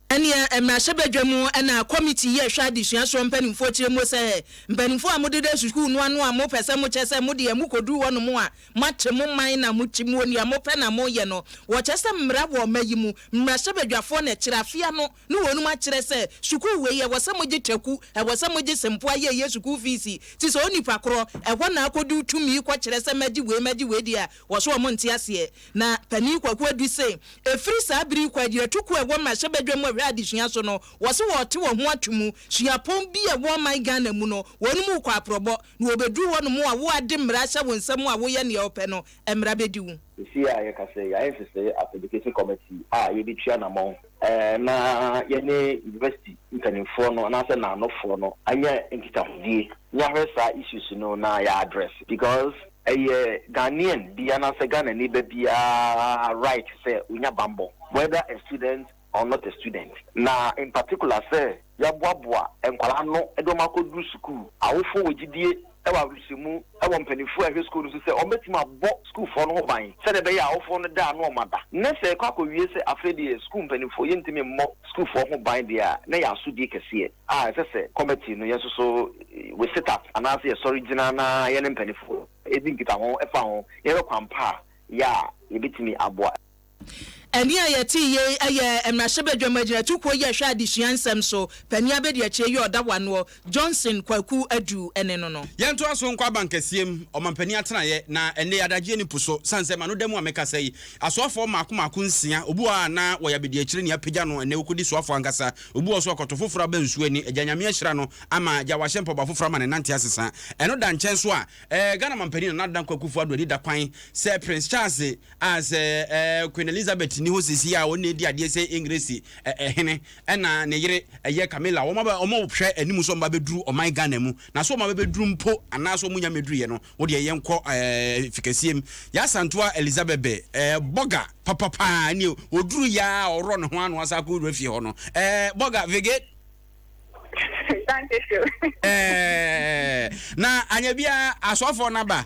Ɛneɛ mmarahyɛbadwa mu na kɔmiti yi a ɛhwɛ adesua soɔ mpanimfoɔ kyerɛ mu sɛ mpanimfoɔ a modeda sukuu no ano a mopɛ sɛ mokyɛ sɛ modeɛ mokɔduru hɔ nom a moate mo man na mokyi muo nea mopɛ na moyɛ no wɔkyɛ sɛ mmara wɔ ɔma yi mu mmarahyɛbadwafoɔ na ɛkyerɛ afe ano ne wɔnom akyerɛ sɛ sukuu wei ɛwɔ sɛ mogye taku ɛwɔ sɛ mogye sempoa yɛ yɛ sukuu fees ti sɛ onipa korɔ ɛhɔ na akɔdu tumi kɔkyerɛ sɛ mɛgye wei mɛgye wei deɛ a wɔso wɔn nte aseɛ. Na Panin Kwaku Adu se ɛfiri saa bere yi kɔ agyinatukuo a ɛwɔ mmarahyɛbadwa mu a ɛhwɛ adesua so no, wɔse wɔrete wɔn ho ato mu. Suapɔn bi a ɛwɔ ɔman Ghana mu no, wɔnom rekɔ aprɔbɔ, na wɔbɛduru hɔ nom a wo a de mmara ahyɛ wo nsa mu a woyɛ neɛ wopɛ no, mmara bɛdi wo. Seesei a yɛkasa yi, yɛayɛ nhyehyɛe as Education Committee a yɛbɛtu anamɔn na yɛne University mpanimfoɔ no anaasɛ naanofoɔ no anya nkitahodie na yɛahwɛ saa issues no na yɛ address because. Ɛyɛ Ghanaian bi anaasɛ Ghanani ba biara right sɛ onya bammɔ, whether a student or not a student. Na in particular sɛ yɛaboaboa nkwadaa ano de wɔn akɔduru sukuu. Awofoɔ wɔ gyidie wɔ awerɛhyɛmu wɔ mpanimfoɔ a ɛhwɛ sukuu no so sɛ wɔbɛtumi abɔ sukuufoɔ no ho ban sɛdeɛ ɛbɛyɛ a awofoɔ no da a na wɔada. Nnɛ sɛ ɛkɔ akɔwie sɛ afei deɛ sukuu mpanimfoɔ yɛntumi mmɔ sukuufoɔ ho ban deɛ a, na ɛyɛ asodie kɛseɛ a ɛsɛ sɛ committee no yɛn nso so we sit up anaasɛ yɛsɔre gyina na yɛne mpanimfoɔ di nkitaho fa ho na yɛhwɛ kwan pa a yɛ a yɛbɛtumi aboa. Ɛnne a yɛtee yei yɛ Mmarahyɛbadwam Agyinatukuo yi a ɛhwɛ adesua nsɛm so panin abadiakyire yi a ɔda wanoɔ, Johnson Kwaku Adu ne no no. Yɛntoa so nkɔ abankɛseɛ mu, ɔmampanin atenaeɛ, na ɛnnɛ yi adagyeɛ nni po so, sane sɛ m'ano da mu a mekasa yi, asoafoɔ mmaako mmaako nsia, obi wɔ hɔ a na wɔyɛ abadiakyire nea apagya no, ɛnnɛ ɔkɔdi soafoɔ ankasa, obi wɔ hɔ nso ɔkɔto foforɔ aba nsuo ani, Agya Nyame ahyira no ama agya wahyɛ mpaboa foforɔ ama ne nante asesa. Ɛno da nkyɛn nso a, ɛɛ Ghana mampanin Nana Addo Dankwa Akufo Addo ani da kwan sɛ Prince Charles a sɛ ɛɛ Queen Elizabeth nni hɔ seesei a ɔno na edi adeɛ sɛ Engiresi ɛ hene ɛna ne yere ɛyɛ Camilla wɔn aba wɔn hwɛ anim sɛ wɔn ba bɛduru ɔman Ghana mu na sɛ wɔn aba bɛduru mpo anaasɛ wɔn nya mmɛduruiɛ no wo deɛ yɛnkɔ ɛɛ fikɛseɛ mu Yasantoa Elizabeth bɛ ɛɛ bɔga papapaa ne ɔduru yɛ a ɔworɔ ne ho ano asa akɔ wura fie hɔ no ɛɛ bɔga vege Danke schön. Ɛɛ na anyɛ biara asoafoɔ no aba.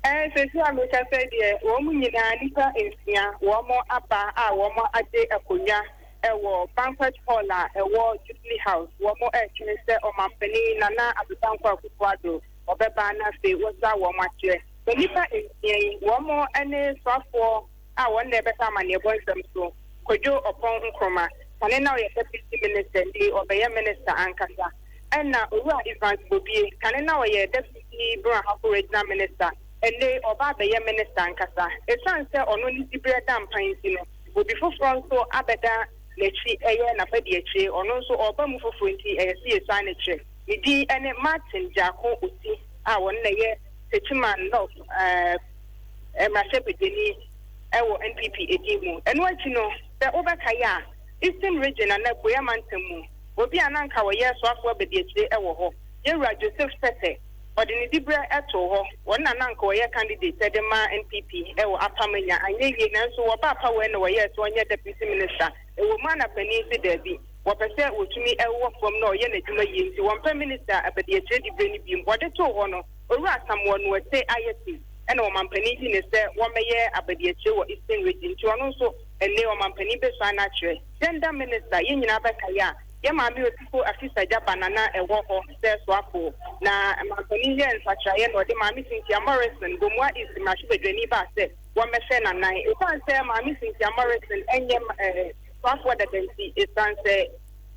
Ɛɛ seesei a mekasa yi deɛ, wɔn nyinaa nnipa nsia, wɔn aba a wɔn agye akonnwa wɔ banquet hall a ɛwɔ Jubilee House. Wɔn retwɛn sɛ Ɔmanpanin Nana Addo Dankwa Akufo-Addo ɔbɛba na afei wɔasa wɔn akyerɛ. Na nnipa nsia yi, wɔn ne soafoɔ a wɔn na ɛbɛka amanneɛbɔ nsɛm so, Kwadwo Ɔpɔn Nkrumah, kane na ɔyɛ Deputy Minister, nnɛ yi ɔbɛyɛ Minister ankasa. Ɛna Owura Evans Bobie, kane na ɔyɛ Deputy Brong Ahafo Regional Minister, ɛnnɛ yi ɔreba abɛyɛ Minister ankasa. Ɛsiane sɛ ɔno ne diberɛ da mpan nti no, obi foforɔ nso abɛda n'akyi ɛyɛ n'abadiakyire, ɔno nso ɔreba mu foforɔ nti ɛyɛ sɛ yɛsuan no kyerɛ. Ne din ne Martin Gyako Oti a ɔno na ɛyɛ Techiman North mmarahyɛbadwani wɔ NPP edin mu. Ɛno akyi no, sɛ wobɛkae a, Eastern Region anaa Apueɛ Mantam mu, Obi a na anka ɔyɛ soafoɔ abadiakyire wɔ hɔ, Yɛwura Joseph Tetteh, ɔde ne diberɛ too hɔ. Ɔno na na anka ɔyɛ candidate de ma NPP wɔ Upper Manya. Anyɛ yie nanso wɔbaa power na wɔyɛɛ sɛ ɔnyɛ Deputy Minister. Ɛwɔ mu a na panin se daabi, wɔpɛ sɛ wɔtumi wɔ fam na ɔyɛ n'adwuma yie nti wɔmpɛ Minister abadiakyire diberɛ no biom. Wɔde too hɔ no, Owura Samuel Nuete Ayeti na ɔmampanin yii no sɛ wɔmmɛyɛ abadiakyire wɔ Eastern Region nti ɔno nso ɛnnɛ yi ɔmampanin bɛsuan no akyerɛ. Gender Minister, yɛn nyinaa bɛkae a, yɛn maame Otiko Afisa Gyaba na na ɛwɔ hɔ sɛ soafoɔ. Na mampanin yɛɛ nsakyeraeɛ na ɔde Maame Cynthia Morrison, Gomoa East mmarahyɛbadwani baa sɛ wɔmmɛhyɛ n'anan. Ɛsiane sɛ Maame Cynthia Morrison nyɛ soafoɔ dada nti, ɛsiane sɛ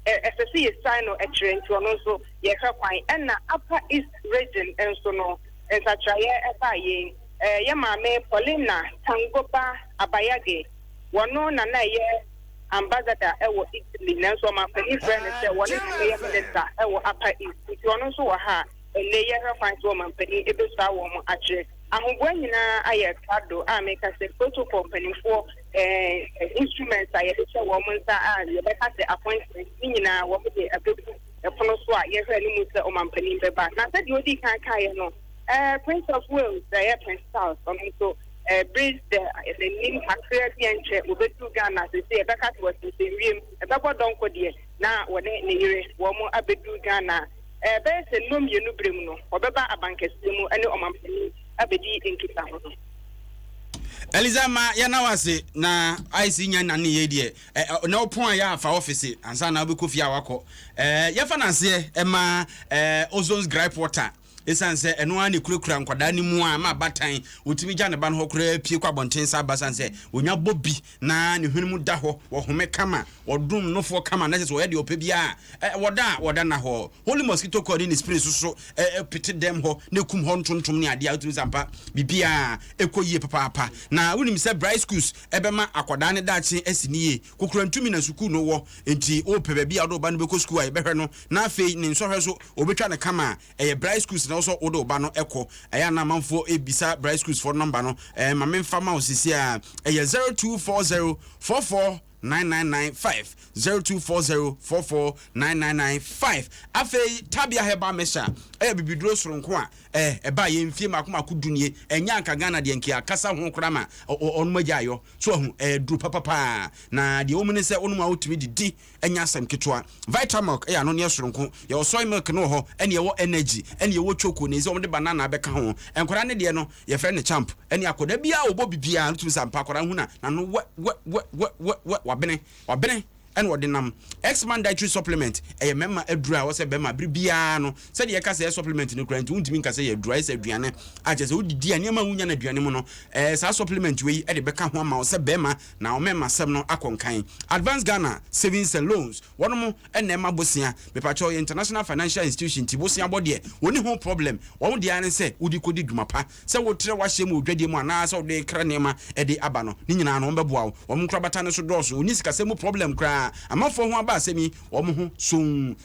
ɛsɛ sɛ yɛsuan no kyerɛ nti, ɔno nso yɛhwɛ kwan. Ɛna Upper East Region nso no, nsakyeraeɛ baa yei. Yɛn maame Paulina Tangoba Abayage, Wɔno na na ɛyɛ ambassador wɔ Italy nanso ɔmanpanin frɛɛ no sɛ wɔne no mmɛyɛ minister wɔ Upper East nti ɔno nso wɔ ha a ɛnnɛ yi yɛhwɛ kwan sɛ ɔmanpanin bɛsua wɔn akyerɛ. Ahoboa nyinaa ayɛ krado a meka sɛ protocol mpanimfoɔ eh, instruments a yɛde hyɛ wɔn nsa a yɛbɛka sɛ appointment ne nyinaa wɔn de abɛgu ɛpono so a yɛhwɛ no mu sɛ ɔmanpanin bɛba. Na sɛdeɛ ɔdii kan kaeɛ no, eh, Prince of Wales, ɛyɛ Prince Charles, ɔno nso Eh, bere sɛ n'anim kakraa bi ɛnkyɛ wɔbɛduru Ghana sese ɛbɛka sɛ wɔsensɛn wiem ɛbɛbɔ dɔnko deɛ na wɔne ne yere wɔn abɛduru Ghana eh, bɛyɛ sɛ nnɔ mmienu berɛ mu no wɔbɛba abankɛseɛ mu ne ɔmampanin abɛdi nkitaho no. Eliza ma yɛna wo ase na ayɛ nya nane yei deɛ na wopɔn a yɛ afa ɔfise ansa na wobɛkɔ fie a wakɔ yɛfa no aseɛ ɛma ozone's gripe water Esiane sɛ ɛno ara na ekurakura nkwadaa no mu a ɛma abatan otumi gya ne ba no hɔ koraa pue kɔ abɔnten saa ba sane sɛ onya bɔ bi na ne hwene mu da hɔ, wɔhome kama, wɔdom nofoɔ kama na kyerɛ sɛ wɔyɛ deɛ ɔpɛ biara a, wɔda a wɔda nna hɔ. Holy mosquito coil ne ne spray nso so pete dɛm hɔ na ekum hɔ ntontom ne adeɛ a wotumi sɛ ampa biribiara ɛkɔ yie papaapa. Na wonim sɛ Bright Schools ɛbɛma akwadaa no daakye asi ne yie. Kokorantumi na sukuu no wɔ nti wopɛ baabi a wode wo ba no bɛkɔ sukuu a yɛbɛhwɛ no na afei ne nsɔhwɛ nso wɔbɛtwa no kama a Ɛyɛ Bright Schools na wosɔ wode wo ba no kɔ. Ɛyɛ a na amanfoɔ rebisa Bright Schools foɔ nɔmba no. Ɛɛ ma memfa ma wo seesei ara. Ɛyɛ 0240 44 9995, 0240 44 9995. Afei Tabia Herbal Mixture ɛyɛ bibiduro soronko a ɛ ɛbaa yɛn mfie mako mako du nie. Ɛnyɛ anka Ghana deɛ nka akasa ho koraa ma ɔnom agya ayɔ so ahu. Ɛyɛ duro papapaa na deɛ ɛwɔ mu ne sɛ wonom a wotumi didi, ɛnyɛ asɛm ketewa. Vitamilk ɛyɛ anonneɛ soronko. Yɛwɔ soy milk no wɔ hɔ, ɛne ɛwɔ energy, ɛne ɛwɔ choco, na ɛsɛ wɔde banana abɛka ho. Nkwadaa ne deɛ no yɛfrɛ no champ, ɛne akwadaa biara wɔbɔ bibiara no tumi sɛ ampa akwadaa ho na n'ano wɛ wɛ wɛ wɛ wɛ wɛ, wabene wabene ɛna ɔde nam. X-Man dietary supplement ɛyɛ mmarima aduro a wɔsɛ bɛrima bere biara no sɛdeɛ yɛka sɛ ɛyɛ supplement no kura nti wontumi nka sɛ yɛ aduro, ayɛ sɛ aduane a kyerɛ sɛ wodidi a nneɛma a wonya no aduane mu no, saa supplement wei ɛde bɛka ho ama wo sɛ bɛrima na ɔmɛma sɛm no akɔ nkan. Advance Ghana Savings and Loans, wɔnom ɛna ɛma bosea. Mepakyɛw, yɛ international financial institution nti bosea bɔ deɛ wɔni ho problem. Wɔn deɛ ne sɛ wodi kɔdi dwuma pa, sɛ wotrɛ wahyɛ mu odwadie mu anaasɛ wode kra nneɛma ɛde aba no ne nyinaa no wɔn bɛboa wo. Wɔn nkorabata no so dɔɔso, wɔni sikasɛm mu problem koraa. Amanfoɔ ho aba asɛm yi wɔn ho so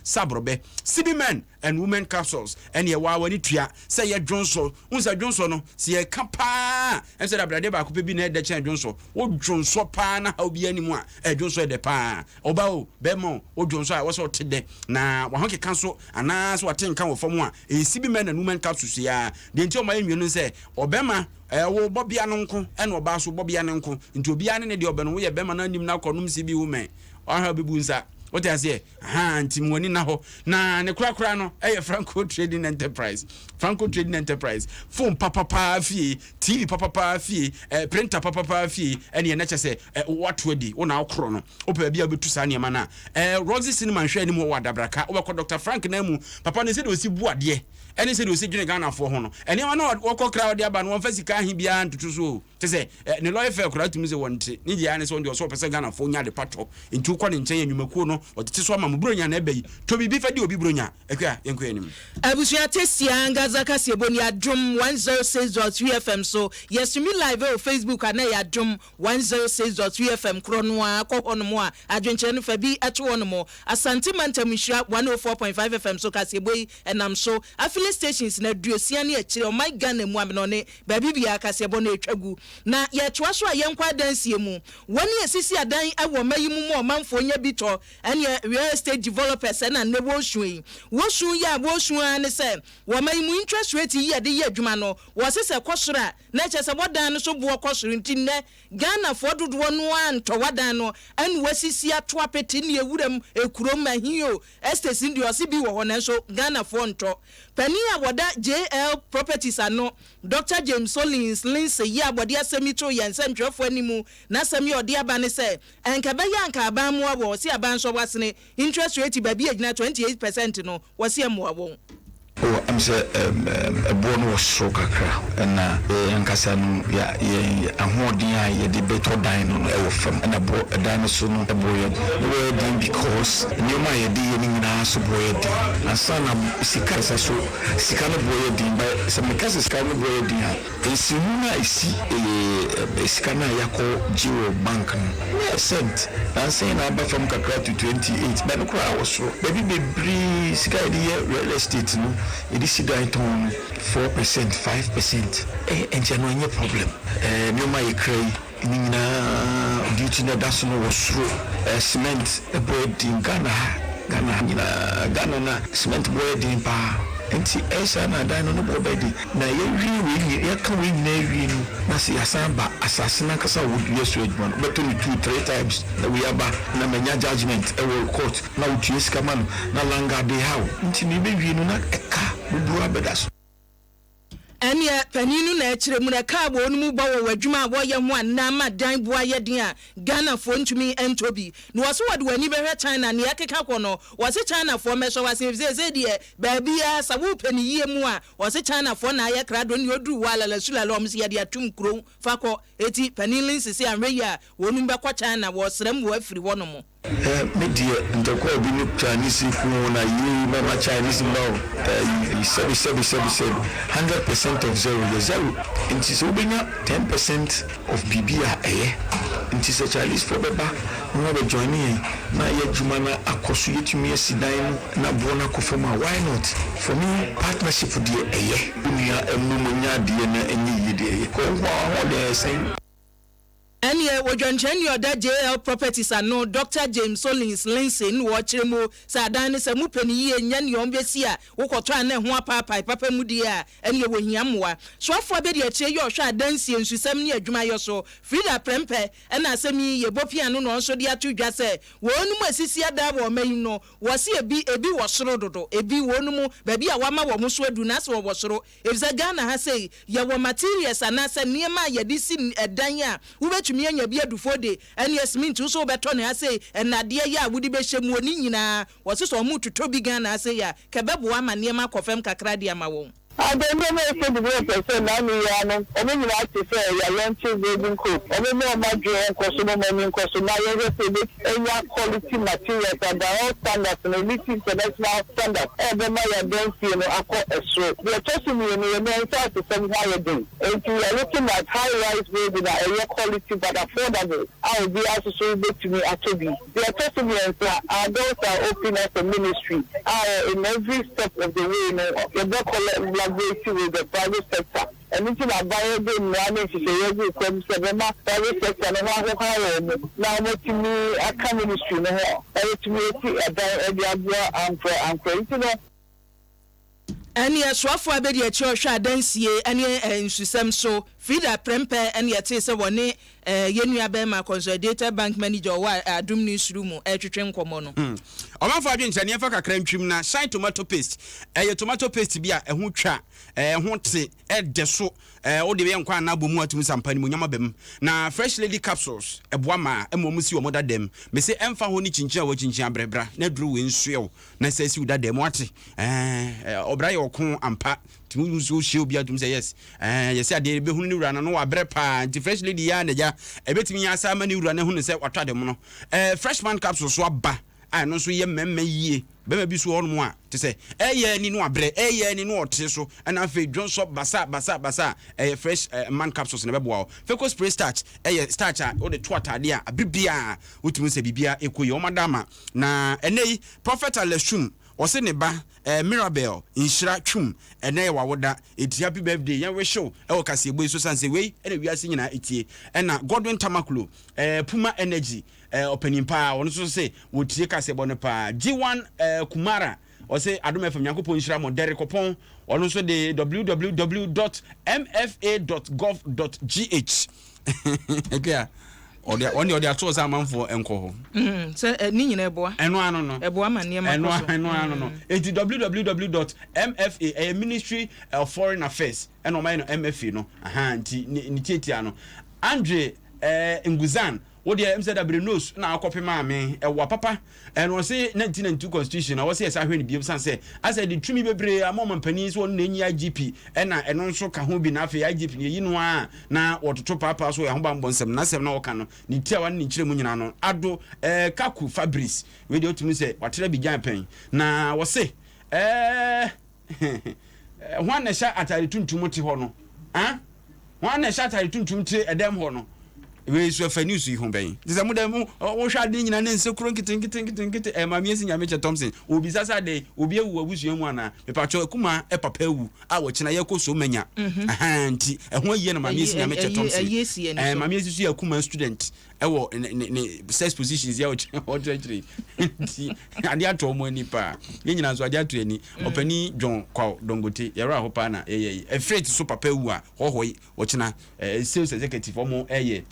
saborɔbɛ. CB Men and Women capsules ɛne ɛwɔ a w'ani tua sɛ yɛ dwonsɔ n sɛ dwonsɔ no sɛ yɛka paa ɛm sɛ dabradeɛ baako pɛ bi na ɛdɛ kyɛn dwonsɔ. Wo dwonsɔ paa na haw bi anim a ɛdwonsɔ ɛdɛ paa. Ɔba o, bɛrima o, wo dwonsɔ a ɛwɔ sɛ ɔte dɛ na waho keka so anaa sɛ wate nka wɔ fam a, ɛyɛ CB Men and Women capsules yi a deɛ nti ɔma yɛ nwienu sɛ ɔbɛrima ɛwɔ bɔbea no nko ɛna ɔbaa so bɔbea no nko, nti obiara ne ne deɛ ɔbɛ no woyɛ bɛrima no anim na akɔ CB Women ɔha bɛbu nsa wote aseɛ ha. Nti mu ani na hɔ na ne korakora no ɛyɛ Franco Trading Enterprise. Franco Trading Enterprise, phone papapaa fie, TV papapaa fie, printer papapaa fie, ɛne ɛnɛ kyɛ sɛ wato adi wo na wokorɔ no wopɛ baabi a wobɛtu saa nneɛma no a, Roxy Cinema nhwɛ anim hɔ wɔ Adabraka. Wobɛkɔ Dr Frank na mu papa no sɛdeɛ ɔsi bu adeɛ ɛne sɛdeɛ ɔsi dwene Ghanafoɔ ho no, ɛnneɛma no wɔkɔ kra wɔde aba no wɔmfa sika ahe biara ntoto so o. Kyɛ sɛ ne lɔyɛ fɛ koraa tumi sɛ wɔnte ne deɛ ne sɛ wɔn deɛ ɔsɛ ɔpɛ sɛ Ghanafoɔ nya ade patɔ, nti wokɔ ne nkyɛn nnwumakuo no ɔtete so ama mo. Buronya na ɛbɛ yi, tɔ biribi fa di obi buronya. Akua, yɛnkɔ anim. Abusua tesia ankasa kaseɛbɔ ni, Adom 106.3 FM so. Yɛstream live wɔ Facebook a na ɛyɛ Adom 106.3 FM korɔ no a kɔ hɔ nom a adwenkyerɛ no fa bi ɛto hɔ nom. Asante Mantam Nhyira 104.5 FM so kaseɛbɔ yi ɛnam so. Affiliate stations na 60 ne akyire ɔman Ghana mu amenɔne baabi biara kaseɛbɔ no ɛtwa gu. Na yɛtoa so a yɛnkɔ adansie mu. Wɔne esisi adan ɛwɔ ɔma yi mu mu ɔmanfoɔ nya bi tɔ, ɛneɛ real estate developers ɛna nnɛ wɔresu yi. Wɔsu yi a wɔresu ara ne sɛ wɔma yi mu interest rate yi yɛde yɛ adwuma no wɔse sɛ kɔ soro a na ɛkyerɛ sɛ wɔdan no so boɔ kɔ soro, nti nnɛ Ghanafoɔ dodoɔ no a ntɔ wadan no ɛna wɔasisi ato apete ne ewuram ekurom ahio estates no deɛ ɔse bi wɔ hɔ nanso Ghanafoɔ ntɔ. Panin a wɔda JL Properties ano, Dr James Solins Lindsay yi a wɔde asɛm yi too yɛn nsɛntwerɛfoɔ anim n'asɛm yi a ɔde aba ne sɛ ɛnka bɛyɛ anka aban mmoa wɔ ɔse aban nso wasene interest rate baabi a gyina 28% no wɔse mmoa wɔn. O sɛ ɛboɔ no wɔ soro kakra ɛna yɛn ankasa no yɛn ahoɔden a yɛde bɛtɔ dan no ɛwɔ fam, ɛna boɔ ɛdan no so no ɛboɔ yɛ ne wɔyɛ den because nneɛma a yɛde yɛ no nyinaa so boɔ yɛ den ansa na sika ɛsɛ so sika no boɔ yɛ den. Ba sɛ meka sɛ sika no boɔ yɛ den a, nsihu no a ɛsi ɛyɛ sika no a yɛakɔ gye wɔ bank no percent nansa na aba fam kakra to 28 bɛno koraa wɔ soro. Baabi bebree sika yɛde yɛ real estate no, yɛde si dan tɔn no, 4%, 5%. Ɛyɛ nkyɛn no ɛnyɛ problem. Nneɛma a yɛkra yi ne nyinaa duty no ɛda so no wɔ soro. Cement ɛbɔ yɛ den Ghana ha, Ghana ha nyinaa, Ghana na cement bɔ yɛ den paa, nti ɛyɛ saa na adan no ne bɔ bɛyɛ den. Na yɛwie wei, yɛka wei nyinaa wie no na sɛ yɛasan ba asase no ankasa a wɔdua so adwuma no, wobɛtɔ no two, three times na wei aba na manya judgement ɛwɔ court na wotua sika ma no na landguard de haw, nti no yɛbɛwie no na ɛka boburo abɛda so. Ɛneɛ panin no na ɛkyerɛ mu na ɛka wɔ no mu bɔ wɔ w'adwuma a wɔyɛ ho a nam dan boa yɛ den a Ghanafoɔ ntumi ntɔ bi. Na wɔso wɔde w'ani bɛhwɛ China nea ɛkeka kɔ no, wɔse Chinafoɔ mmɛsɔ w'ase efisɛ sɛ deɛ baabiara sa wopɛ ne yie mu a wɔse Chinafoɔ na ayɛ krado ne oduru hɔ alala sulala ɔmo sɛ yɛde atum kuro fa kɔ. Eti panin Lindsay sɛ anhwɛ yi a wɔnum bɛkɔ China wɔsrɛ mmoa afiri hɔ nom. Me deɛ ntɔkwa bi ne Chinese ko na yie mɛma Chinese mma o. Sɛbi sɛbi sɛbi sɛbi, 100% of zero yɛ zero, nti sɛ wobɛnya 10% of biribi a ɛyɛ, nti sɛ Chinese foɔ bɛba na wɔn abɛ join yɛn na yɛ adwuma no akɔ so, yɛtumi asi dan no na boɔ no akɔ fam a, why not? For me, partnership deɛ ɛyɛ wo nua ɛmu mo nya adeɛ na ɛnyɛ yie deɛ ɛyɛ kɔ nko a ahoɔden ɛsɛn. Ɛneɛ odwankyerɛni a ɔda JL Properties ano, Dɔkta James Solins Lindsay na ɔkyerɛ mu sɛ adan no sɛ mopɛ no yie nyɛ nea wɔbɛsi a wokɔtɔ a na ɛho apaapae papa mu deɛ a ɛneɛ wɔhia mmoa. Soafoɔ abɛdiakyire yi a ɔhwɛ adansie, nsusɛm ne adwumayɔ so, Frida Prempeh ɛna asɛm yi yɛbɔ pia no na ɔno nso de ato dwa sɛ wɔnom asisi adan wɔ ɔman yi mu no wɔse ebi ebi wɔ soro dodo ebi wɔnom baabi a wɔama wɔn so adu no asɛ wɔwɔ soro Efisɛ Ghana ha sei, yɛwɔ materials anaasɛ nneɛma a yɛde si dan a wobɛtumi anya bi adufoɔ de, ɛneɛ cement wo nso wobɛtɔ no ha sei, nnadeɛ yɛ a wode bɛhyɛ mu, ne nyinaa wɔse sɛ wɔn retotɔ bi Ghana ha sei a, kɛ ɛbɛboa ama nneɛma akɔ fam kakra de ama wɔn. Adɛn na ɛsɛ developers sɛ naanu yi ara no wɔn nyinaa te sɛ yɛalɔnkye Golden Cope, wɔn mma wɔn adwene nkɔ so na wɔn ani nkɔ so na yɛnhwɛ sɛ yɛbɛtumi anya quality materials under all standards no, meet international standards a ɛbɛma yɛn adansie no akɔ soro. Deɛ ɛtɔ so mmienu, yɛn nsasesɛm ho ayɛ den, enti we are looking at high rise building a ɛyɛ quality but affordable a obiara nso so bɛtumi atɔ bi. Deɛ ɛtɔ so mmiɛnsa, our doors are open as a ministry a in every step of the way no yɛbɛ collaborate with the private sector. Ɛno nti na aban de mmara ne nhyehyɛeɛ guu fam sɛ ɛbɛma private sector no ho ahohare wɔn na wɔatumi aka ministry no ho na wɔatumi asi ɛdan de aboa ankorɛankorɛ. Nti no. Ɛne Ɔsoafoɔ Abadiakyire a ɔhwɛ adansie ne nsusɛm so, Frida Prempeh ɛne yɛtee sɛ wɔne yɛn nua barima Consolidated Bank Manager a ɔwɔ Adom News Room retwetwe nkɔmmɔ no. Ɔmanfoɔ adwenkyerɛ, Nea ɛmfa kakra ntwim na Shine Tomato Paste ɛyɛ tomato paste bi a ɛho twa, ɛho te, ɛdɛ so, wode yɛ nkwan anaa abomu a tumi sa mpa animuonyam aba mu. Na Fresh Lady Capsules ɛboa mmaa ma wɔn si wɔn dada mu. Mese ɛmfa ho ne kyinkyin a wɔakyinkyin abrɛ bra na aduro wei nsoɛ wo na sɛ si wo dada mu wate. Ɛɛ ɔbra yɛ ɔko ampa nti wo nso wohyia obi a tumi sɛ yes ɛɛ yɛsɛ adeɛ bɛhunu ne wura no no wabrɛ paa nti Fresh Lady yɛ a na gya ɛbɛtumi yɛ asa ama ne wura no ahunu sɛ watɔ ade mono. Ɛɛ Freshman Capsules so aba a ɛno nso yɛ mmarima yie. Barima bi so wɔ hɔnom a, te sɛ ɛyɛ ani no abrɛ, ɛyɛ ani no ɔte so, ɛna afei dwonsɔ basa basa basa a, ɛyɛ fresh eh, man capsules na ɛbɛboa wo. Feco spray starch ɛyɛ starch a wode to ataadeɛ a, abere biara wotumi sɛ biribiara ɛkɔ yie. Wɔn ada ama. Na ɛnɛ yi, Prophet Alex Twum, ɔse ne ba eh, Mirabel Nhyira Twum, ɛnɛ yɛ w'awoda, enti happy birthday, yɛn wish wo ɛwɔ kaseɛbɔ yi so sane sɛ wei ɛna wiase nyinaa ɛtie. Ɛna Godwin Tamaklo, eh, Puma Energy, Eh, ɔpanin paa, ɔno nso se wɔtie kaseɛbɔ no paa. G1 eh, Kumara, ɔse Adom FM Nyankopɔn nhyira mo. Derrick Ɔpɔn, ɔno nso de www.mfa.gov.gh. Ɛkea, ɔde ɔne ɔde ato sɛ amanfoɔ nkɔ hɔ. Mm, sɛ eh, ne nyina ɛboa. Ɛno ano no. Ɛboa ma nneɛma kɔ so. Ɛno ano no. Mm. Enti www.mfa ɛyɛ Ministry of Foreign Affairs ɛna ɔmayɛ no MFA no. Aha, nti ne tiatia no. Andre eh, Nguzan Wo deɛ ɛm sɛ dabere nose na akɔpe maa me ɛwa papa ɛna ɔse 1992 constitution na ɔse yɛsa hwɛ no biom sane sɛ asɛ de tumi bebree ama ɔmampanin sɛ ɔno na ɛnyi IGP ɛna ɛno nso ka ho bi na afei IGP no yɛyi no a na wɔtoto paapaa so wɔ ahobanbɔ nsɛm na asɛm na ɔka no ne tiawa ne ne nkyerɛ mu nyinaa no ado ɛɛ Kaku Fabrice wei deɛ ɔtumi sɛ watrɛ bi gyan pɛn na wɔse ɛɛ Hwan na ɛhyɛ atade tuntum te hɔ no? Ah? Hwan na ɛhyɛ atade tuntum te ɛdɛm hɔ no? Wei so ɛfa news yi ho bɛn? Te sɛ mo dɛ mo wohwɛ ade nyinaa ne nsekuro nketenkete nketenkete. Ɛ maame esi nyame kyɛ Thompson. Obisa sɛ ade obi awu abusua mu anaa? Mepatwɔ akuma ɛ papa awu a wɔkyena yɛkɔ so manya. Ahan nti ɛho ayie na maame esi nyame kyɛ Thompson. Ɛ maame esi so yɛ akuma student. ɛwɔ ne ne ne sex positions yɛ ɔkyerɛ ɔkyerɛkyerɛ nti adeɛ atɔ wɔn ani paa yɛn nyinaa nso adeɛ ato ani mm. ɔpanin John Kwaw Dongote yɛrɛ aho paa na yɛyɛ yi ɛfrɛ so papa ewu a hɔhɔ yi ɔkyena ɛɛ sales executive wɔn ɛyɛ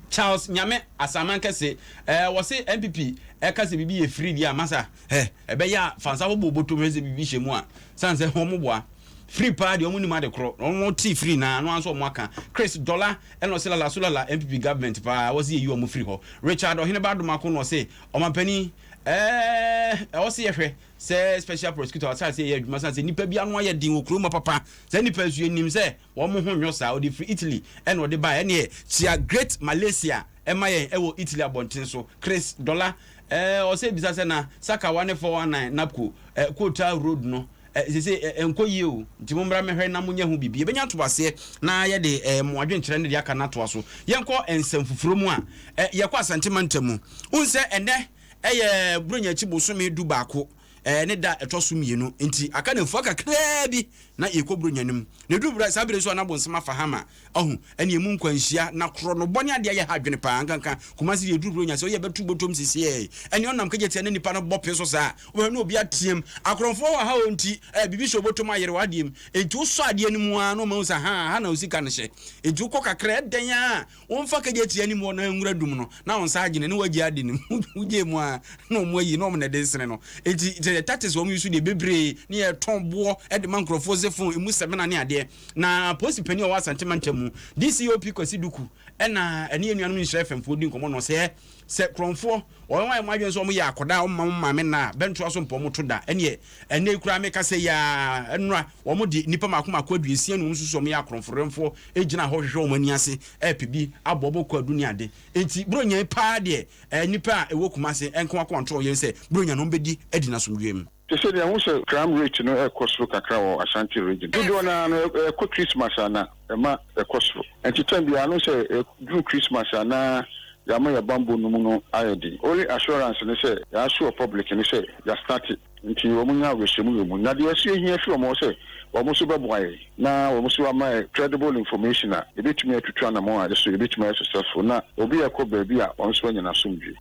Charles Nyame Asaman kɛse ɛɛ wɔse NPP ɛka sɛ biribi yɛ free deɛ a masa ɛ ɛbɛyɛ a fansa bɔbɔ obotom hwɛ sɛ biribi hyɛ mu a san sɛ wɔn boa free paa deɛ wɔn nim ade korɔ wɔn te free na ano anso wɔn aka Chris Dɔla Ɛna ɔse lala so lala NPP government paa wɔse yɛyi wɔn firi hɔ. Richard Ɔheneba Adomako na ɔse ɔmanpanin ɛɛ ɛwɔ se yɛhwɛ sɛ special prosecutor ɔsɛ ase yɛ adwuma sane sɛ nipa bi ano ayɛ den wɔ kurom papa saa nipa nso yɛnim sɛ wɔn ho nyɔ saa ɔde firi Italy ɛna ɔde baeɛ ɛneɛ kyia Great Malaysia ɛma yɛn ɛwɔ Italy abɔnten so Chris Dɔla ɛɛ ɔsɛ bisa sɛ na Sakawa ne 419 Napco ɛɛ Coastal Road no Ɛ, seesei ɛ, ɛnkɔ yie o, nti mommra mmɛhwɛ na monyɛ ho biribi. Yɛbɛnya ntoboaseɛ na yɛde ɛ, mo adwenkyerɛ ne deɛ aka no atoa so. Yɛnkɔ nsɛm foforɔ mu a, ɛ, yɛkɔ Asante mantam mu. Wohu sɛ ɛnnɛ ɛyɛ Buronya akyi bosome dubaako. ɛɛ ne da ɛtɔ so mmienu nti aka nafua kakraa bi na yɛkɔ Buronya no mu. Na ɛduru berɛ saa berɛ nso a na bonsam afa ha ma ahu ɛne ɛmu nkwanhyia na korɔ no bɔ ne adeɛ ayɛ ha adwene paa nkanka Kumasi deɛ ɛduru Buronya sɛ ɔyɛ bɛto bɔtɔm sisiɛ ɛne ɔnam kagya tia ne nipa no bɔ pe so saa wobɛhwɛ na obi ateam akorɔmfoɔ wɔ ha o nti ɛɛ biribi hyɛ ɔbɔtɔm ayere w'adeɛ mu nti wosɔ adeɛ no mu ara na ɔma hu sɛ ha ha na osika no hyɛ nti wokɔ kakra ɛdɛn a Womfa kagya anim hɔ na nwura dum no na wo nsa agyene ne wagye ade no mu wogye mu a na wɔn ayi na wɔn na ɛde nsene no enti sɛ yɛ tactics wɔn use deɛ bebree ne yɛ tɔn boɔ de ma nkurɔfoɔ sɛ phone emu sɛmina ne adeɛ na polisi panin a ɔwɔ Asante mantam mu DCOP Kwasi Duku ɛna ɛne yɛn nuanom Nhyira FM foɔ di nkɔmɔ no sɛ sɛ korɔnfoɔ wɔn ayɛ wɔn adwene sɛ wɔn yɛ akɔda a wɔn ma wɔn maame nna a bɛntoa so mpɔ wɔn to da ɛneɛ ɛnɛ yi koraa meka sɛ yaa ɛnora wɔn de nipa mako mako 60 na wɔn susu wɔn yɛ akorɔmforɛmfoɔ gyina hɔ hwehwɛ wɔn ani ase repɛ bi abɔ bɔ kwaadu ne ade. Enti Buronya yi paa deɛ, ɛɛ nnipa a ɛwɔ Kumase nko akoma nto wɔn yam sɛ Buronya no wɔbɛdi adi no asomdwoeɛ mu. Te sɛ deɛ wohu sɛ crime rate no rekɔ soro kakra wɔ Ashanti region. Dodoɔ no ara no ɛkɔ Christmas a na ɛma ɛkɔ soro. Nti time biara no sɛ ɛduru Christmas a na yɛama yɛn bammɔ no mu no ayɛ den. Only assurance ne sɛ yɛ assure public no sɛ yɛastarte. Nti wɔn nya awerɛhyɛmu wɔ mu. Na deɛ ɛso yɛhia firi wɔn hɔ sɛ wɔn nso bɛboa yɛn na wɔn nso ama yɛn credible information a yɛbɛtumi atutu anamɔn a ɛso yɛbɛtumi ayɛ successful na obi rekɔ baabi a ɔno nso anya n'asomdwie.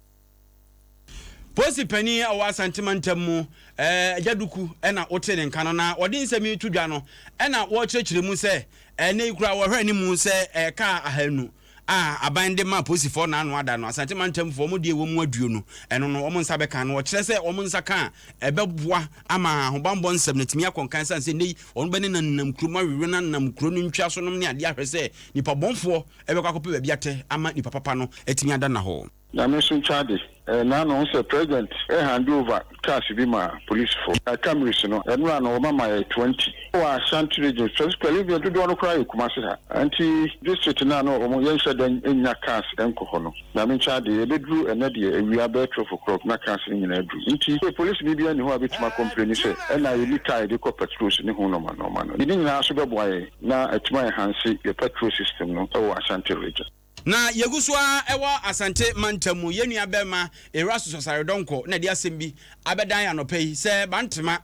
Polisi panin a ɔwɔ Asante mantam mu, Agya Duku na wotee ne nka no, na wɔde nsɛm yi to dwa no na wɔrekyerɛkyerɛ mu sɛ ɛnnɛ yi koraa wɔhwɛ anim sɛ kaa 500 a aban de ma apolisifoɔ na ano ada no, Asante mantamfoɔ wɔn deɛ ɛwɔ mu 20, ɛno no wɔn nsa bɛka no. Wɔkyerɛ sɛ wɔn nsa ka a, ɛbɛboa ama ahobammɔ nsɛm no atumi akɔ nkan ɛsiane sɛ nnɛ yi wɔn bɛnenanenam kurom awewe nanam kuro no ntweaso nom ne adeɛ ahwɛ sɛ nnipa bɔnfoɔ bɛkɔ akɔpɛ baabi atɛ ama nnipa papa no atumi ada nna hɔ. Nyame nso nkyɛ ade. Naano ho sɛ president hand over cars bi ma police fo. Camrys no ɛnora no wɔma ma yɛ 20 wɔ Ashanti region specifically even dodoɔ no koraa yɛ Kumasi ha. Nti district no a na wɔn yɛnhyɛ da nnya cars nkɔ hɔ no. Nyame nkyɛ ade ɛbɛduru ɛnɛ deɛ awia bɛyɛ 12 o'clock na cars no nyinaa aduru. Nti police ni biara nni hɔ a bɛtumi a complaini sɛ ɛna yɛnni car yɛde kɔ patrols ne ho nnoɔma nnoɔma no. Ne nyinaa nso bɛboa yɛn na atumi a enhance yɛ patrol system no wɔ Ashanti region. Na yɛgu so ara wɔ Asante mantam mu, yɛn nua bɛrima Erastus Asare Donkor na ɛde asɛm bi abɛdan yɛn anɔpa yi sɛ Bantema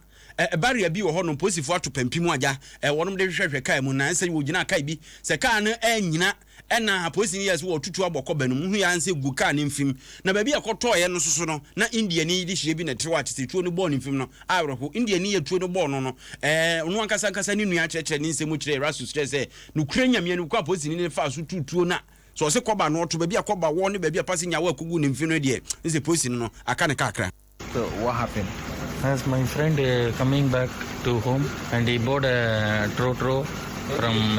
barrier bi wɔ hɔ nom, polisifoɔ ato pampim agya wɔnom de hwehwɛhwɛ kaa mu na ɛsɛ wɔgyina kaa bi sɛ kaa no annyina ɛna polisini yɛɛ sɛ wɔtutu abɔ kɔba no mu, hu yɛ ara sɛ gu kaa no mfim na baabi a ɛkɔtɔɔeɛ no nso so no na Indiani de hyeɛ bi na ɛte hɔ a kyesɛ tuo no bɔɔ ne mfim no awerɛho. Indiani a tuo no bɔɔ no no ɔno ankasa ankasa ne nua kyerɛkyerɛ ne nsɛm mu kyerɛɛ Erastus kyerɛ sɛ Nokorɛ Nyame no kwan a polisini no faa so tuu tuo no a sɛ ɔse kɔba no ɔto baabi a kɔba wɔ ne baabi a passenger wɔ a kɔguu ne mfe no deɛ ne sɛ polisini no aka no kakra. So what happened? As my friend coming back to home and he bought a trotro from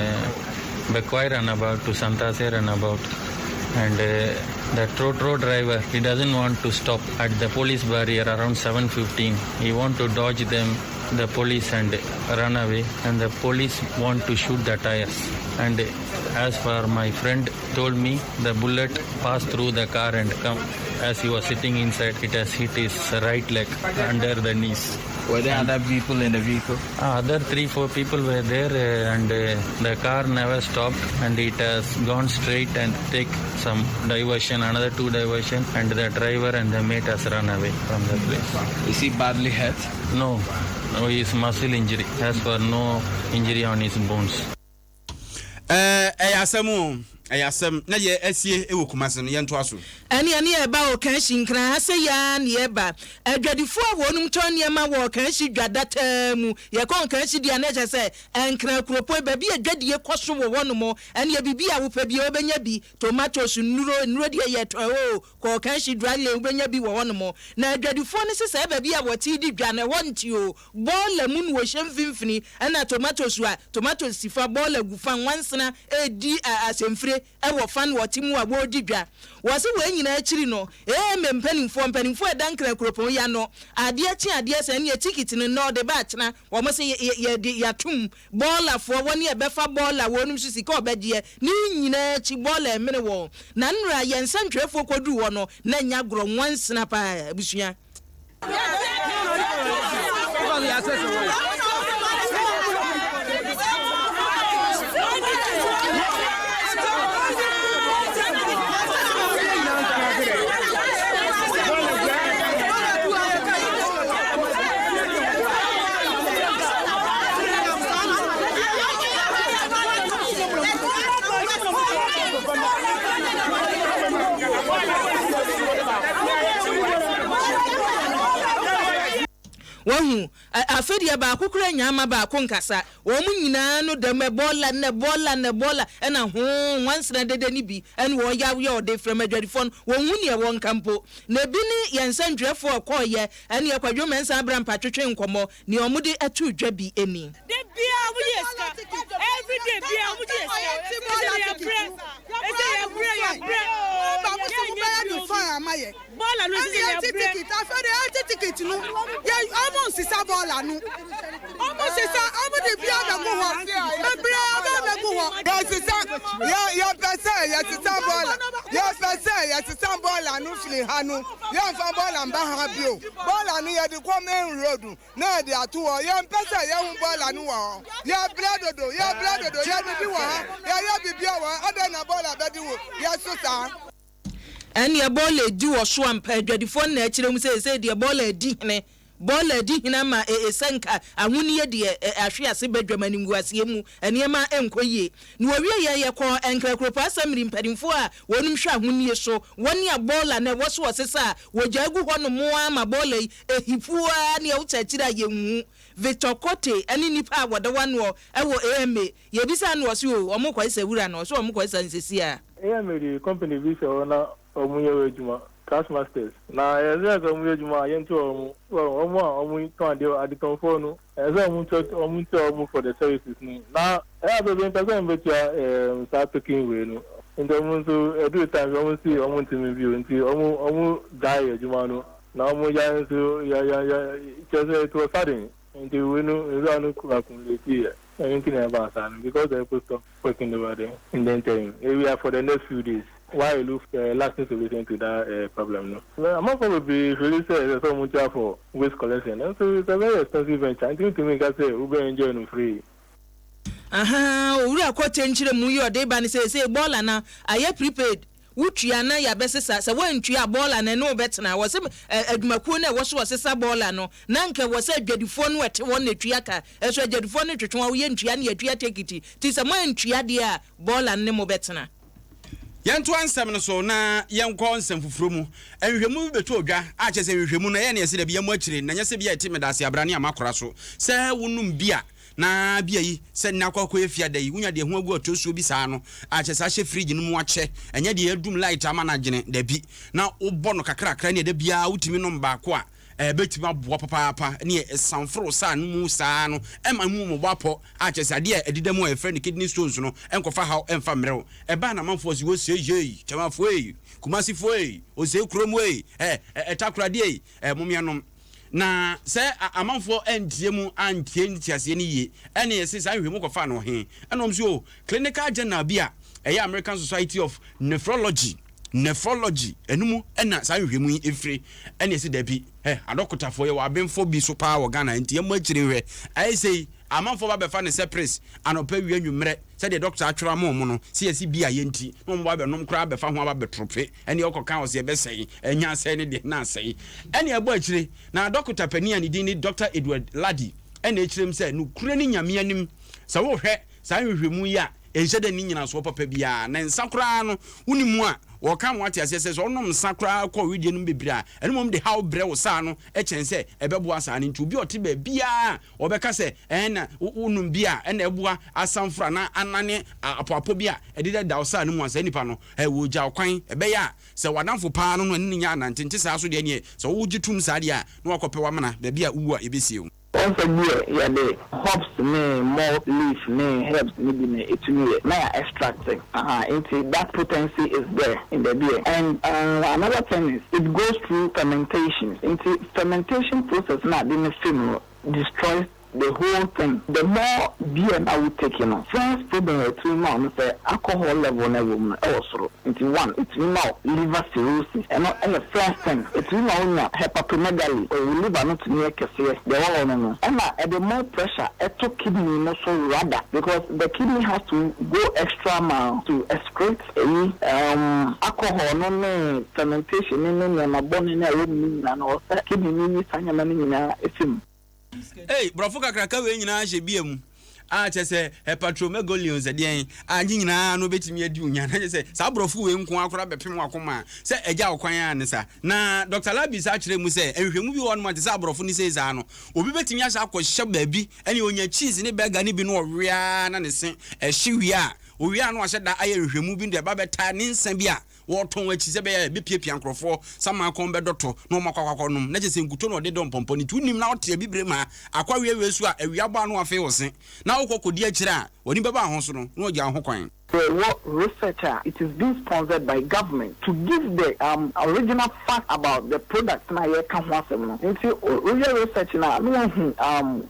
Bekwai runabout to Santase runabout and the trotro driver he doesn't want to stop at the police barrier around 7:15. He want to dodge them the police and run away and the police want to shoot the tires and as for my friend told me the bullet passed through the car and come as he was sitting inside it has hit his right leg under the knees. Were there other people in the vehicle? Other 3-4 people were there and the car never stopped and it has gone straight and take some diversion, another 2 diversion, and the driver and the mate has run away from the place. Is he badly hurt? No, no, he is muscle injury. As for no injury on his bones. Ɛyɛ asɛm o, ɛyɛ asɛm na deɛ asie wɔ Kumasi no, yɛntoa so. Ɛne ɛne yɛba Ɔkanhyi Nkran ha sɛ yi ara na yɛba. Adwadifoɔ a wɔnom tɔn nneɛma wɔ Ɔkanhyi dwa dataa mu. Yɛkɔ Ɔkanhyi deɛ a na ɛkyerɛ sɛ Nkran kuropɔn yi baabi a dwadie kɔ so wɔ hɔnom. Ɛneɛ biribi a wopɛ biara wobɛnya bi. Tomatoes, nnuro, nnuro deɛ yɛtɔn oo, kɔ Ɔkanhyi dry lane wobɛnya bi wɔ hɔnom. Na adwadifoɔ no se saa baabi a wɔte di dwa no ɛhɔ nte oo, Bɔɔla mu na wɔhyɛ mfimfini ɛna tomatoes a tomatoes si fa, bɔɔla gu fa, nwansena redi asɛmfire wɔ fa na wɔte mu a wɔredi dwa. Wɔse wei nyinaa akyiri no, AMA mpanimfoɔ, mpanimfoɔ a ɛda Nkran kuropɔn yi ano, adeɛ kye adeɛ sa ɛneɛ tikiti no nnɛ ɔde ba akyena, wɔn se yɛde yɛatom bɔɔlafoɔ, wɔn a ɛbɛfa bɔɔla wɔnom nso sika ɔbɛgyeɛ, ne nyinaa akyi bɔɔla ɛmene wɔn. Na nnora yɛn nsɛntwerɛfoɔ kɔduru hɔ no, na ɛnyɛ agorɔ, nwansena paa abusua. Wahu? Afe deɛ baako koraa nnya mma baako nkasa. Wɔn nyinaa no dɛm ɛbɔɔla nnɛ bɔɔla nnɛ bɔɔla ɛna hoo nwansena dede no bi ɛna wɔyaw yɛ ɔde frɛ adwadifoɔ no wɔnhu neɛ wɔnka mpo. Na ebi ne yɛn nsɛntwerɛfoɔ a ɛkɔɔyɛ ɛneɛ Kwadwo Mensah Abrampah twetwe nkɔmmɔ neɛ wɔde too dwa bi ni. Da biara ɔmo gye yɛ sika every day biara ɔmo gye yɛ sika ɛsɛ yɛ brɛ ɛsɛ yɛ brɛ yɛ brɛ yɛ nyɛ bio bɔɔla no ɛsɛ yɛ brɛ. Afei de ɛnti tikiti no yɛ ɔmo nsesa bɔɔla no ɔmo sesa ɔmo de bi abɛgu hɔ bebree ɔmo abɛgu hɔ. Yɛsesa yɛ yɛpɛ sɛ yɛsesa bɔɔla yɛpɛ sɛ yɛsesa bɔɔla no firi ha no yɛnfa bɔɔla mba ha bio bɔɔla no yɛde kɔ main road na yɛde ato hɔ. Yɛmpɛ sɛ yɛhu bɔɔla no wɔ hɔ. Yɛbrɛ dodo, yɛbrɛ dodo, yɛdidi wɔ ha, yɛyɛ biribiara wɔ ha, adɛn na bɔɔla bɛdi wo yɛn so saa? Ɛnneɛ bɔɔla adi wɔ so ampa, adwadifoɔ no na ɛkyerɛ mu sɛ seesei deɛ bɔɔla adi hene, bɔɔla adi hene ama e e sɛ nka ahonie deɛ e ahwe ase badwam animguaseɛ mu, nneɛma nkɔ yie. Na wɔwieeɛ yɛkɔɔ Nkrakuropɔ Asɛmmiri mpanimfoɔ a wɔnom hwɛ ahonie so, wɔne a bɔɔla no ɛwɔ so wɔsesa a wɔgyaa gu hɔ nom ara ma bɔɔla yi Ehifuo ara ne ɛwo kyerɛkyerɛ a yɛnhu. Victor Kotey ne nnipa a wɔda wanoɔ wɔ AMA. Yɛbisaa no ɔse oo wɔn kɔesa wura no, ɔse wɔn kɔesa no sesie a. AMA de company bi hyɛ hɔ na wɔn yɛ hɔ adwuma, Cash Masters. Na ɛyɛ sɛ sɛ wɔn yɛ adwuma a yɛntua wɔn, well wɔn a wɔn tɔn adeɛ, adetɔnfoɔ no, ɛyɛ sɛ wɔn tua wɔn tua wɔn for the services no. Na ɛyɛ a bebree mpɛ sɛ wɔn bɛtua ɛɛm saa token wei no, nti wɔn nso ɛduru time bi wɔn se wɔn ntumi bio, nti wɔn wɔn gyae adwuma no. Na ɔmo ya nso ya ya ya kyerɛ sɛ it was sudden nti wei no nwura no kura accumulate yɛ ɛno nti na ɛbaa saa no because the people stop working over there in the interim ewia for the next few days while you look for a lasting solution to that eh, problem no. Amanfoɔ bebree feeli sɛ ɛsɛ sɛ ɔmo tua for waste collection nanso it's a very expensive venture nti wontumi nka sɛ wobɛ enjoy no free. Ahaa owura Kotey nkyerɛmu yi ɔde ba no seesei bɔɔla no ayɛ prepaid Wotua na yɛabɛsesa, sɛ woantua a bɔɔla no ɛne wo bɛtena. Wɔ se adwumakuo no a ɛwɔ so wɔsesa bɔɔla no, na anka ɛwɔ sɛ adwadifoɔ no ɛte hɔ na ɛtua ka. Ɛso adwadifoɔ no twetwe wɔn, yɛntua na yɛtua tekiti. Nti sɛ moantua deɛ a, bɔɔla no ne mo bɛtena. Yɛntoa nsɛm no so na yɛnkɔ nsɛm foforɔ mu. Nhwehwɛmu bi bɛtɔɔ dwa a kyerɛ sɛ nhwehwɛmu no ɛyɛ na yɛse dabi yɛmmɔ akyire na nyɛ sɛ bi a ɛte medaase abra ne amakora so sɛ wonom bi a Na bia yi, sɛ nnɛ akɔ akɔyɛ fiada yi, wonya deɛ ho agu ɔtosuo bi saa no, a kyerɛ sɛ ahyɛ fridge no mu akyɛ, ɛnyɛ deɛ yɛadum light ama no agyene, dabi, na wobɔ no kakrakra ne ɛda biara wotumi nom baako a, ɛbɛtumi aboa papaapa, ne ɛsanforo saa no mu saa no, ɛma mu mmɔbɔ apɔ, a kyerɛ sɛ adeɛ a ɛdeda mu a yɛfrɛ no kidney stones no, ɛnkɔfa haw ɛmfa mmerɛ wo. Ɛbaa na amanfoɔ se, Ose yei, Kyɛmafoɔ ei, Kumasifoɔ ei, Ose kurom ei, ɛ, ɛ, Takoradi ei, ɛ, momeɛnom. Na sɛ amanfoɔ antie mu antie nteaseɛ no yie, ɛne yɛse saa nhwehwɛmu kɔfaa no he? Ɛna wɔn se oh, clinical journal bi a ɛyɛ American Society of Nephrology, Nephrology, ɛno mu ɛna saa nhwehwɛmu yi firi. Ɛne yɛse dabi, hɛ, adɔkotafoɔ yɛwɔ abenfoɔ bi so paa wɔ Ghana, nti yɛmmɔ akyire nhwɛ. Ayɛ sei, amanfoɔ ba bɛfa no sɛ pres, anɔpa, awia, anwummerɛ, sɛdeɛ dɔkota atwerɛ ama wɔn no, sɛ yɛse bi a yɛ nti, na wɔn ba bɛnom koraa bɛfa ho aba bɛtorope. Ɛnneɛ ɔkɔka ɔse ɛbɛsɛe, ɛnyɛ asɛe ne deɛ na asɛe. Ɛnneɛ ɛbɔ akyire, na dɔkota panin a ne din ne Dɔkta Edward Laddie ɛna ɛkyerɛ mu sɛ, nokorɛ ne Nyame anim, sɛ wohwɛ saa nhwehwɛmu yi a, ɛnhyɛ da nni nyinasoɔ papa biara, na nsa koraa no, wonni mu a, wɔka ma woate aseɛ sɛ, sɛ wonom nsa koraa kɔ wedeɛ no mu bebree a, ɛno mmom de haw brɛ wo saa no kyɛn sɛ ɛbɛboa saa no. Nti obi a ɔte baabiara a ɔbɛka sɛ ɛɛ na wonom bi a ɛna ɛboa asanforo anaa anane apɔapɔ bi a ɛdedada wo saa no mu a, saa nipa no, Ɛ, wɔregya wo kwan. Ɛbɛyɛ a, sɛ w'adamfo paa no no ɛne no nya anante, nte saa nso deɛ ɛneɛ, sɛ wogye tom saa deɛ a, na woakɔpɛ w'amena, baabi a wowu a yɛbɛsie wo. Wɔn sɛ beer yɛde hops ne malt leaf ne herbs no bi na ɛtumi yɛ na yɛ extract ahaa nti that potency is there in the beer and another thing is it goes through fermentation nti fermentation process no a ade no fa mu no destroys the whole thing the more beer na wo take no first problem a ɛtumi ma wo no sɛ alcohol level no a ɛwɔ mu no ɛwɔ soro nti one ɛtumi ma wo liver cirrhosis ɛno ɛyɛ first thing ɛtumi ma wo nya hepatomegaly wo liver no tumi yɛ kɛseɛ deɛ ɛwɔ hɔ no no ɛna ɛde more pressure ɛto kidney no so rather because the kidney has to go extra mile to excrete ɛyi um alcohol no ne fermentation no ne nneɛma bɔne no a ɛwɔ mu no nyinaa no ɛwɔ sɛ kidney no yi saa nneɛma no nyinaa ɛfi mu. Ei, borɔfo kakraka wei nyinaa hyɛ beer mu. A kyerɛ sɛ hepatomegaly sɛ deɛn a ne nyinaa no bɛtumi adi wo nya na kyerɛ sɛ saa aborɔfo wei nko ara koraa bɛpem w'akoma a sɛ agya wo kwan a ne sa. Na Dɔkta Labi saa kyerɛ mu sɛ nhwehwɛmu bi wɔ hɔnom a te sɛ aborɔfo no sei saa no obi bɛtumi ahyɛ akɔhyɛ baabi ɛne ɔnya cheese ne burger ne bi no ɔwe ara na ne se ɛhye wie a owie a na wahyɛ da ayɛ nhwehwɛmu bi de ɛba bɛtaa ne nsa bi a wɔtɔn akyi sɛ ɛbɛyɛ a ɛbɛpiapia nkurɔfoɔ sa ma kɔn bɛdɔ tɔ na wɔn akɔ akɔ nom na kyerɛ sɛ nkuto na ɔde dɔ mpɔmpɔ no nti wonim na wote abibire ma akɔ awiawie so a awia bɔ ano afei wo se na wokɔ kɔdi akyire a w'ani bɛba ho so no na wɔagya wo ho kwan. Yɛwɔ research a it is being sponsored by government to give the um original fact about the product no a yɛreka ho asɛm no. Nti woyɛ research no a na woahu um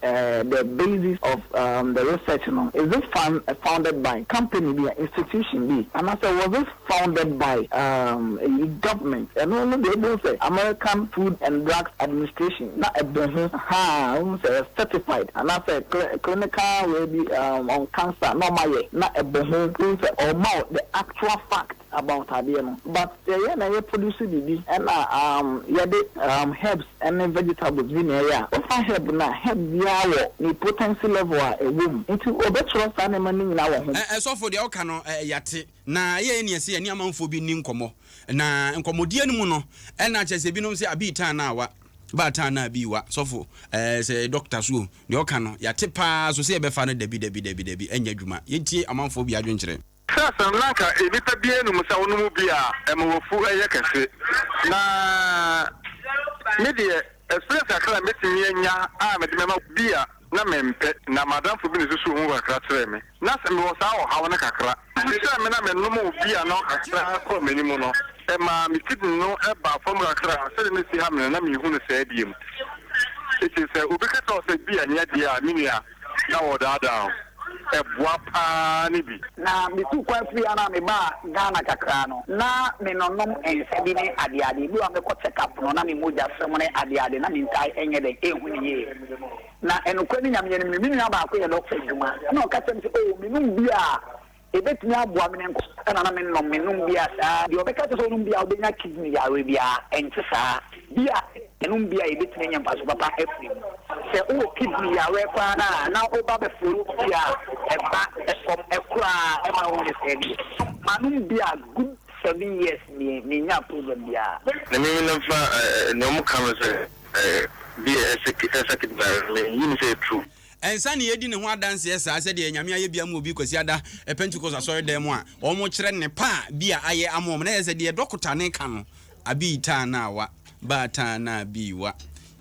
the basis of um the research no. Is this fund founded by company bi a, institution bi anaasɛ was this founded by um eyi government ɛno no deɛ wobɛhu sɛ American Food and Drugs Administration na ɛbɔ ho ahaa wohu sɛ ɛyɛ certified anaasɛ clinical wei bi um on cancer na ɔmayɛ na ɛbɔ ho wohu sɛ ɔma wo the actual fact about adeɛ no but sɛ yɛn na yɛ produce biribi ɛna um yɛde um herbs ɛne vegetables bi na ɛyɛ a wofa herb no a herb biara wɔ ne potency level a ɛwɔ mu nti wɔbɛtwerɛ saa nneɛma no nyinaa wɔ ho. Ɛ sɔfo deɛ woka no ɛ yɛate. Na ɛyɛ nea ɛsɛ yɛne amanfoɔ bi nni nkɔmmɔ. Na nkɔmmɔdie no mu no, ɛna kyerɛ sɛ ebinom sɛ abii tan na awa, baa tan na abii wa. Sɔfo, ɛɛ sɛ dɔkta so o, deɛ ɔka no, yɛate paa so sɛ yɛbɛfa no dabi dabi dabi dabi, ɛnyɛ adwuma. Yɛntie amanfoɔ bi adwenkyerɛ. Sɛ asɛm no anka nnipa biara nnim sɛ wonom bi a ɛma wafu yɛ kɛse. Na me deɛ experience kakra a mɛtumi anya a mede mɛma bi a na mempɛ, na m'adamfo bi na osusuw ho kakra kyerɛɛ me. Ná sɛ mewɔ saa ɔhaw no kakra. Efisɛ me na menom beer no kakra kɔɔ m'anim no, ɛmaa me kidney no baa fam kakra. Sɛnea na esi ha me no, na minhu no saa bio. Enti sɛ obi ka kyerɛ wo sɛ beer nyɛ deɛ a, me nua, na wɔredaadaa wo. Ɛboa paa ne bi. Na mituu kwan firii ha na mebaa Ghana kakra no, na menonom nsa bi ne adeade. Ebi wɔ hɔ a mɛkɔ check up no, na me mogya fam ne adeade, na mentaa nyɛ dɛn nhu no yie. Na nokorɛ ne Nyame anim no, me nua baako yɛ dɔkta adwuma, ɛna ɔka kyerɛɛ me sɛ, Oh, menom beer a, ɛbɛtumi aboa me ne nkwa. Ɛna na mennom, mennom beer saa. Deɛ ɔbɛka kyerɛ sɛ ɔnom beer a ɔbɛnya kidney yareɛ biara, ɛnte saa. Beer, yɛnom beer a yɛbɛtumi anya mfaso papa afiri mu. Sɛ wowɔ kidney yareɛ koraa no a, na woba bɛforo beer a, ɛba fam koraa, ɛma wonyɛ saa bio. Manom beer good seven years nie, mennyaa problem biara. Na me na fa nea ɔmo ka no sɛ bi a ɛsɛ kidney no me nyi no sɛ true. Ɛnsa na yɛdi ne ho adanseɛ saa sɛdeɛ Nyame ayɛ bi ama obi Kwasiada Pentecost asɔredan mu a wɔkyerɛ nnepa a bi a ayɛ ama wɔn na ɛyɛ sɛ deɛ dɔkota no ka no abii taa na wa baa taa na abii wa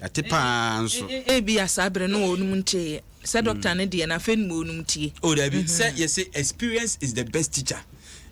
yɛate paa nso. Ebia saa berɛ no wɔnom nteeɛ sɛ dɔkta no deɛ no afei na wɔnom tie. Oh daabi sɛ yɛse experience is the best teacher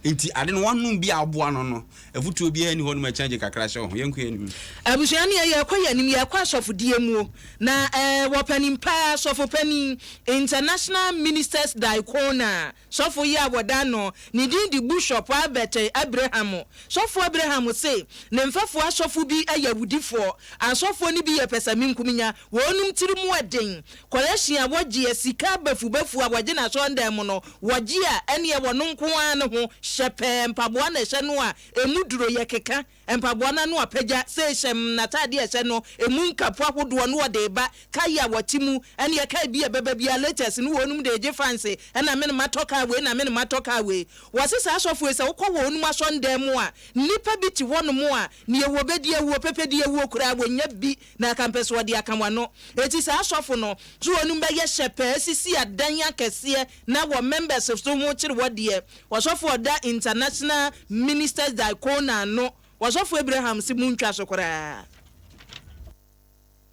nti ade no wanom bi a aboa no no Afutuo biara nni hɔ nom a ɛkyɛngye kakra hyɛ wo ho. Yɛnkɔ yɛn anim. Abusua no yɛ yɛkɔ yɛn anim yɛkɔ asɔfodie muo na ɛɛ wɔ panin paa sɔfo panin International Ministers Diaconal sɔfo yi a wɔda ano ne din de Bushop Albert Abraham sɔfo Abraham se ne mfɛfoɔ asɔfo bi yɛ awudifoɔ asɔfoɔ no bi yɛ pɛsɛmenkominya wɔnom tiri mu ɛden kɔlɛhyen a wɔgyeɛ sika bafubafu a wɔgye no asɔndan mu no Wɔgye a, ɛneɛ wɔno nko ara ne ho hyɛ pɛɛ, mpaboa na ɛhyɛ no a ɛmu duro yɛ keka, mpaboa no ano apagya, sei hyɛmm, n'ataadeɛ a ɛhyɛ no, ɛmu nkapo ahodoɔ no wɔde reba, car a wɔte mu, ɛneɛ car bi a ɛbɛba biara latest no wɔnom de regye fanse, ɛna me na matɔ car wei na me na matɔ car wei. Wɔse saa asɔfoɔ yi sɛ wokɔ wɔnom asɔndan mu a, nnipa bi te hɔnom a, neɛ wɔbɛdi awuo, pɛpɛdi awuo koraa wɔnnya bi na akampɛ so wɔde aka w'ano. Enti saa asɔfo no so wɔnom bɛyɛ hyɛpɛɛ asisi adan akɛseɛ na wɔ members so ho kyere wɔ deɛ. Ɔsɔfo a ɔda International Ministers Diaconal ano, Ɔsɔfo Abraham se montwa so koraa.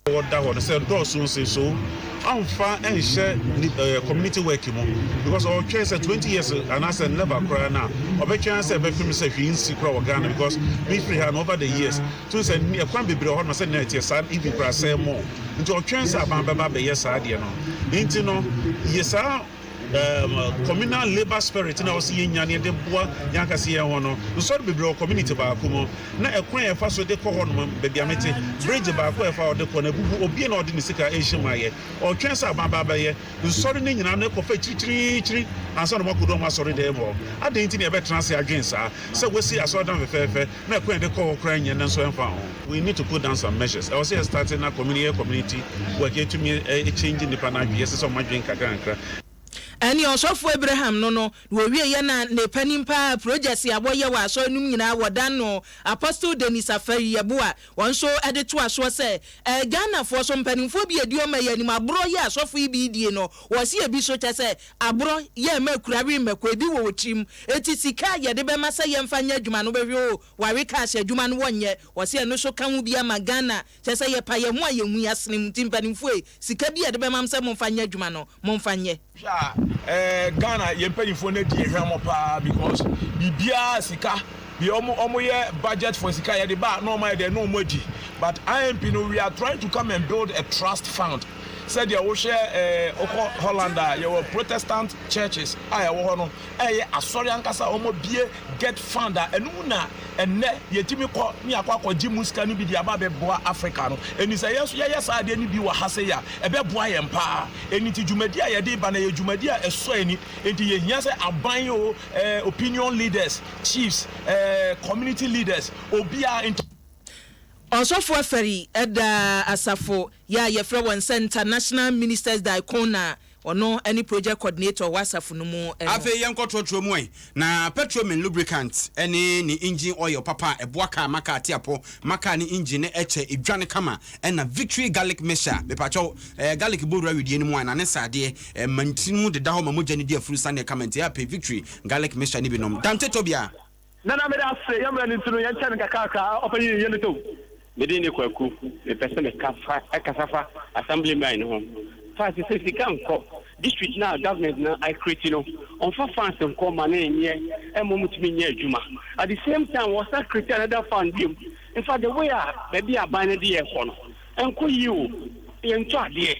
Wɔda hɔ no sɛ dɔɔso nse so ɔnfa nhyɛ community work mu because ɔtwɛn sɛ 20 years anaasɛ never koraa na ɔbɛtwɛn sɛ ɛbɛfim sɛ hwee nsi koraa wɔ Ghana because me firi ha no over the years tun sɛ ɛkwan bebree wɔ hɔ no sɛ nea ɛteɛ saa even koraa sɛ mo nti ɔtwɛn sɛ aban bɛba bɛyɛ saa deɛ no nti no yɛ saa um, communal labour spirit na ɔsɛ yɛnya ne yɛde boa yɛn ankasa yɛn ho no. Nsɔre bebree wɔ community baako mu na ɛkwan a ɛfa so de kɔ hɔ nom baabi a mete, bridge baako a ɛfa ɔde kɔ no abubu, obie na ɔde ne sika ɛrehyɛ mu ayɛ. Ɔtwɛn sɛ aban ba abɛyɛ nsɔre no nyinaa no ɛkɔfa akyirikyirikyiri ansa na wɔakɔdu wɔn asɔre dan mu hɔ. Adɛn nti na yɛbɛtena ase adwen saa sɛ wɔasi asɔredan fɛfɛɛfɛ na ɛkwan a yɛde kɔ hɔ koraa nyɛ no nso ɛmfa ho? We need to put down some measures. Ɛwɔ sɛ yɛ start na community yɛ community work yɛtumi change nnipa no adwene, yɛsesa wɔn adwene nkakrankakra. Ɛne Ɔsɔfo Abraham no no, na wɔwieɛ na ne panin paa projects a wɔyɛ wɔ asɔre no mu nyinaa wɔdan no Apostle Dennis Afari Yeboah, wɔn nso de toa soɔ sɛ, Ɛɛ Ghanafoɔ so mpanimfoɔ bi adi ɔma yi anim aborɔ yɛ asɔfo yi bi die no wɔse ebi so kyɛ sɛ aborɔ yɛ ɛma akura we mmɛkɔ ebi wɔ wɔ tirim eti sika a yɛde bɛma sɛ yɛmfa nyɛ adwuma no wobɛhwɛ oo ware cash adwuma no wɔnyɛ wɔse ɛno so ka ho bi ama Ghana kyɛ sɛ yɛpa yɛn ho a yɛnhu yɛasene mu nti mpanimfoɔ ei sika bi a yɛde bɛma mo sɛ momfa nyɛ adwuma no momfa nyɛ. Hwɛ a eh Ghana yɛn mpanyinfoɔ no adi yɛn hwammɔ paa because biribiara sika deɛ ɔmo ɔmo yɛ budget for sika yɛde ba a na ɔmo ayɛ dɛn na ɔmo adi but IMP no we are trying to come and build a trust fund sɛdeɛ wohwɛ eh wokɔ Holland a yɛwɔ Protestant churches a ɛwɔ hɔ no ɛyɛ asɔre ankasa a ɔmo abue get fund a ɛno mu na ɛnnɛ yɛtumi kɔ ne yɛakɔ akɔgye mu sika no bi de aba abɛboa Africa no. Enti sɛ yɛn nso yɛyɛ saa adeɛ no bi wɔ ha sei a, ɛbɛboa yɛn pa ara. Ɛno nti dwumadi a yɛde reba no, ɛyɛ dwumadi a ɛsɔ ani. Enti yɛhia sɛ aban o, eh, opinion leaders, chiefs, eh, community leaders, obiara nti. Ɔsɔfo Afari da asafo yi a yɛfrɛ wɔn sɛ International Ministers Diaconal Ɔno ne project coordinator wɔ asafo no mu no. Afei yɛnkɔ trɔtrɔ mu ɛ. Na Petromin lubricant ne ne engine oil papa a ɛboa kaa ma kaa te apɔ, ma kaa ne engine no kyɛ dwane kama, ɛna Victory garlic mixture, mepakyɛw, ɛɛ garlic bɔ wura wedeɛ no mu a, na ne sradeɛ ɛma ntini mu deda hɔ ma mogya no di afuru saneɛ kama, nti ɛyɛ a pɛ Victory garlic mixture no bi nom. Dante Tobia. Nana meda ase, yɛn mmerɛ no nti no yɛn kyɛ no kakrakra, ɔpanyin yɛ no tow. Me din de Kwaku, mepɛ sɛ me ka fa kasa fa assembly man no ho. Fa sese sika nkɔ district no a government no a create no, ɔnfa funds nkɔ ma no nyɛ ɛma ɔmo tumi nyɛ adwuma. At the same time wɔsan create another fund biom. In fact the way a baabi a aban no de yɛ kɔ no, Ɛnkɔ yie o, yɛntɔ adeɛ,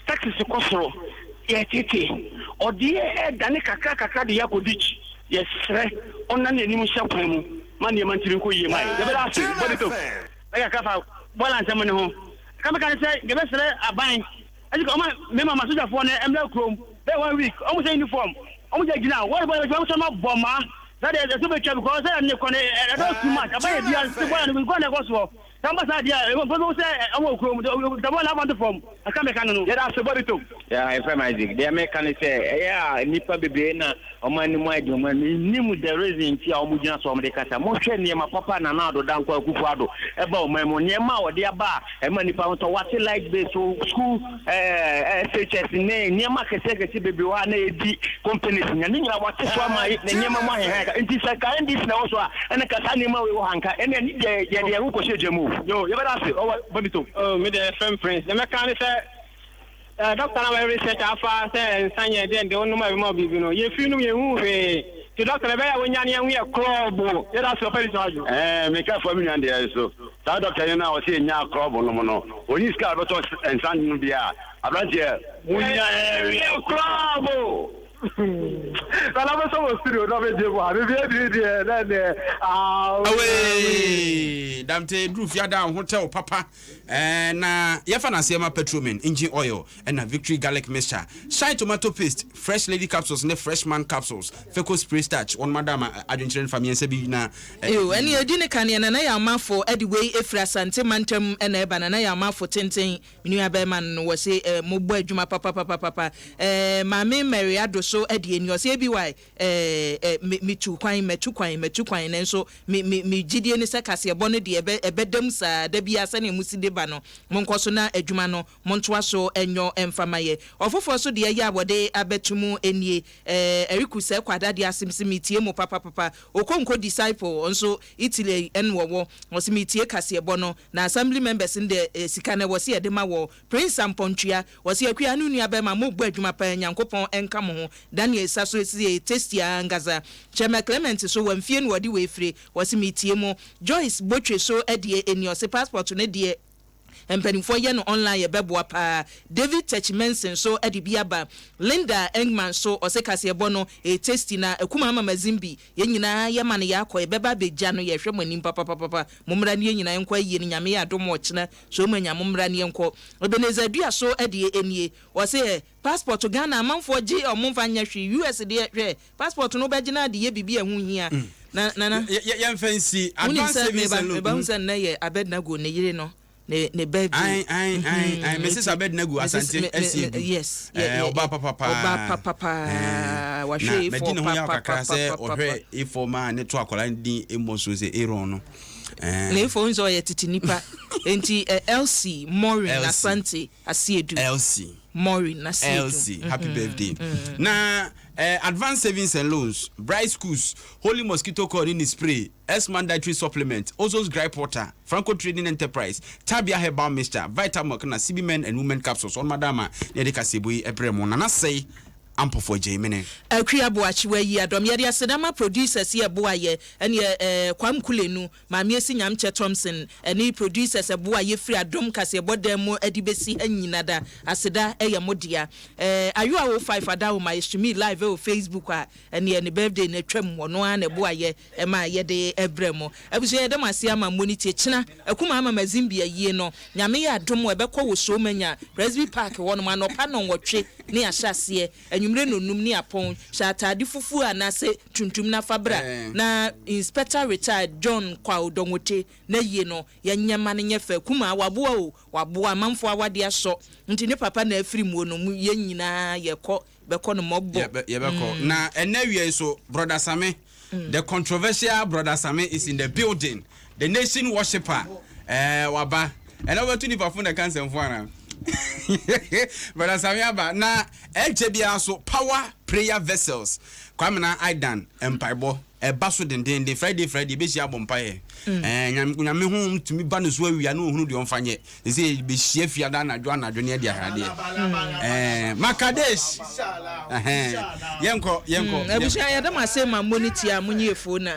taxes kɔ soro, yɛtete, ɔdeɛ ɛredane kakra kakra de yɛ akɔ ditch, yɛsrɛ ɔnna n'anim nhyɛ kwan mu ma nneɛma ntumi nkɔ yie ma yɛn. Yɛbɛda ase, Body Talk. Bɛyɛ kakra fa bɔɔla nsɛm no ho. Kakra mɛka ne sɛ yɛbɛsrɛ aban ɛsɛ ɔma mɛma ma sogyafoɔ no mmra kurom bɛyɛ one week, ɔmo hyɛ uniform, ɔmo gyina gyina wɔre bɔɔla bɛtumi ɔmo sɛ ɔmo abɔ ma saa deɛ ɛso bɛtwa because sɛ ɛne kɔ no ɛdɔ too much aban yɛ bia sɛ bɔɔla no kɔ na ɛkɔ soɔ. Sɛ ɔba saa deɛ a, ɛbɛhu sɛ ɔwɔ kurom, sɛ bɔɔla abɔ nto fam, kakra meka no no. Yɛda ase Bɔdito. Yeah, yɛfrɛ me Isaac. Deɛ meka ne sɛ, ɛyɛ a nnipa bebree na wɔn anim ayɛ den, wɔn anim. Mennim the reason nti a wɔgyina so a wɔde kasa. Monhwɛ nneɛma papa a Nana Addo Dankwa Akufo Addo ɛba ɔman mu, nneɛma a ɔde aba a ɛma nnipa ho tɔ, wate light bill so, school eh, SHS ne nneɛma akɛseɛ akɛseɛ bebree wɔ hɔ a na ɛdi companies nya, ne nyinaa wate so ama ne nneɛma mu ahehan ka. Nti sɛ nka NDC na ɛwɔ so a, ɛna nka saa nneɛma wei wɔ ha nka ɛne ɛne deɛ yɛde yɛn ho kɔhyɛ gya mu o. Yo, yɛbɛda ase, ɔwɔ Bonito. Oh, me deɛ yɛfrɛ me Prince. Deɛ mɛka ne sɛ, eh, doctor no a wayɛ research afa sɛ nsa nyɛ deɛ deɛ wonom a ɛbɛma wo biribi no, yɛfiri nom yɛnhuu hwee. Nti doctor no ɛbɛyɛ a wɔnya ne yɛn ho yɛ krɔbo. Yɛda ase, ɔpɛ ne adwo. Eh, meka fa me nua deɛ so. Saa doctor yi no a ɔsɛ yɛnya krɔbo nom no, ɔnni sika a ɔbɛtɔ nsa nom bi a, aberanteɛ, monya yɛ krɔbo. Nana bɛ sɔ wɔ studio na bɛ gye mu a bibi adi deɛ na ɛnɛ awee. Damte duru fiada ho tɛw papa eh, na yɛfa no aseɛ ma Petromin engine oil ɛna Victory garlic mixture, Shine tomato paste, Fresh lady capsules ne Fresh man capsules, Feco spray starch wɔn ada ama adwenkyerɛ no fa mmiɛnsa bi na eh, Ew, ɛne edi ne kaneɛ Nana Yaw Mafo de wei efiri Asante mantam na ɛba Nana Yaw Mafo tenten Me nua bɛɛma no no wɔse eh mo bɔ adwuma papapapapa eh Maame Mary Addo so deɛ ni ɔse ABY eh eh me me tu kwan matu kwan matu kwan nanso me me me gyidie ne sɛ kaseɛbɔ no deɛ ɛbɛ ɛbɛda mu saa da biara sɛdeɛ mo si de ba no monkɔ so na adwuma no montoa so nyɔ mfa ma yɛ Ɔfoforɔ so deɛ yɛ a wɔde abɛto mu nie eh Eriku Sɛ Kwada deɛ asem se metie mo papapapa Okonko Disciple nso Italy ɛna ɔwɔ ɔse metie kaseɛbɔ no Na assembly members no deɛ sika no ɛwɔ se yɛde ma wɔ. Prince Ampɔntua, ɔse Akua ne wo nua bɛɛma mo bɔ adwuma paa Nyankopɔn nka mo ho. Daniel Esa so se ɛyɛ tasty aa ankasa. Chairman Clement so wamfie na ɔde wei fire, ɔse metie mo. Joyce Botwe so deɛ ɛni ɔse passport no deɛ mpanimfoɔ yɛ no online ɛbɛboa paa. David Techi Menson so de bi aba. Linda Engman so ɔse kaseɛbɔ no ɛyɛ tasty na Akumaa Mama Zimbi Yɛn nyinaa yɛ ma no yɛakɔ yɛbɛba abɛgya no yɛhwɛ mo anim papapapapa mommra ne yɛn nyinaa yɛnkɔ ayie no Nyame yɛ adom ɔkyena so mo anya mommra ne yɛnkɔ Ebenezer dua so deɛ ɛnie ɔse ɛ passport Ghana amanfoɔ gye ɔmo mfa nyɛ hwee US deɛ hwɛ passport no wobɛgye no ade yɛ biribi a ɛho hia na nana Yɛmfa nsi wonim advance sɛ savings meba and loan. meba hu sɛ nnɛ yɛ Abednego ne yere no. Ne ne birthday. Ae ae ae ae Mrs Abednego Asante Asiedu. Yes. Eh, ɔbaa papa paa. Ɔbaa papa paa. Eh, Wahwɛ na A4 madi ne ho yaw papa kakra sɛ papa papa. ɔhwɛ A4 maa ne to akwadaa no din Amos so sɛ Aaron no. Eh. Na A4 nso ɔyɛ tete nipa. Enti eh, Elsie Maureen Elsie. Asante Asiedu. Elsie. Maureen Asiedu. Elsie, happy birthday. Na eh, Advanced Savings and Loans, Bright Schools, Holy Mosquito Coil ne ne spray, S-Man Dietary Supplement, Ozon's Gripe Water, Franco Trading Enterprise, Tabia Herbal Mixture, Vitamilk na CB Men and Women Capsules wɔnom ada ama na yɛde kaseɛbɔ yi brɛ mo. Nana Sɛe Ampofo Agyei mene. Akua Boakye wayi adɔm. Yɛde aseda ma producers yi ɛboa yɛ ɛne ɛɛ Kwam Kulenu, Maame Esi Nyamkyɛ Thompson ɛne producers ɛboa yɛ firi Adom kaseɛbɔ dan mu ɛde bɛsi ha nyina da aseda ɛyɛ mo dea. Ɛɛ Ayowa 05 Adawoma yɛ streamii live ɛwɔ Facebook a ɛneɛ ne birthday no atwam ɔno ara na ɛboa yɛ Ɛma yɛde brɛ mo. Abusua yɛda mo ase ama mo ne tie. Kyena akumaa ama Mazimbi ayie no Nyame yɛ adom a ɛbɛkɔ wɔ Somanya Presby Park hɔ nom anɔpa nɔnwɔtwe ne ahyɛ aseɛ anwumerɛ nɔnum ne apɔn. Hyɛ ataade fufuo anaasɛ tuntum na fa bra na Inspector Retired John Kwaw Dɔnwote n'ayie no yɛnyɛ ma no nyɛ fɛ. Akumaa waboa o waboa amanfoɔ awadeɛ asɔ nti ne papa na afiri muo no yɛn nyinaa yɛkɔ bɛkɔ no mɔbɔ. Yɛbɛkɔ. Na ɛnɛ awia yi so, Brɔda Same, the controversial Brɔda Same is in the building, the nation worshipper, ɛɛ waba. Ɛnɛ wobɛto nipa fo na ɛka nsɛmfo anaa? Brɔda Same aba. Na ɛnkyɛ biara so, Power Prayer Vessels, Kwamina Aidan mpaebɔ. Ɛba so dendeenden. Friday Friday yɛbɛhyia abɔ mpaeɛ. Ɛɛ Nyame Nyame honhom tumi ba ne so awia na ɔhunu deɛ ɔmfa nyɛ. Te sɛ yɛbɛhyia fiada anadwo anadwo ne adi ahradeɛ. Ɛɛ Makadesh. Ɛhɛn. Yɛnkɔ yɛnkɔ. Abusua yɛda mo ase ma mo ne tie a mo nye fo na.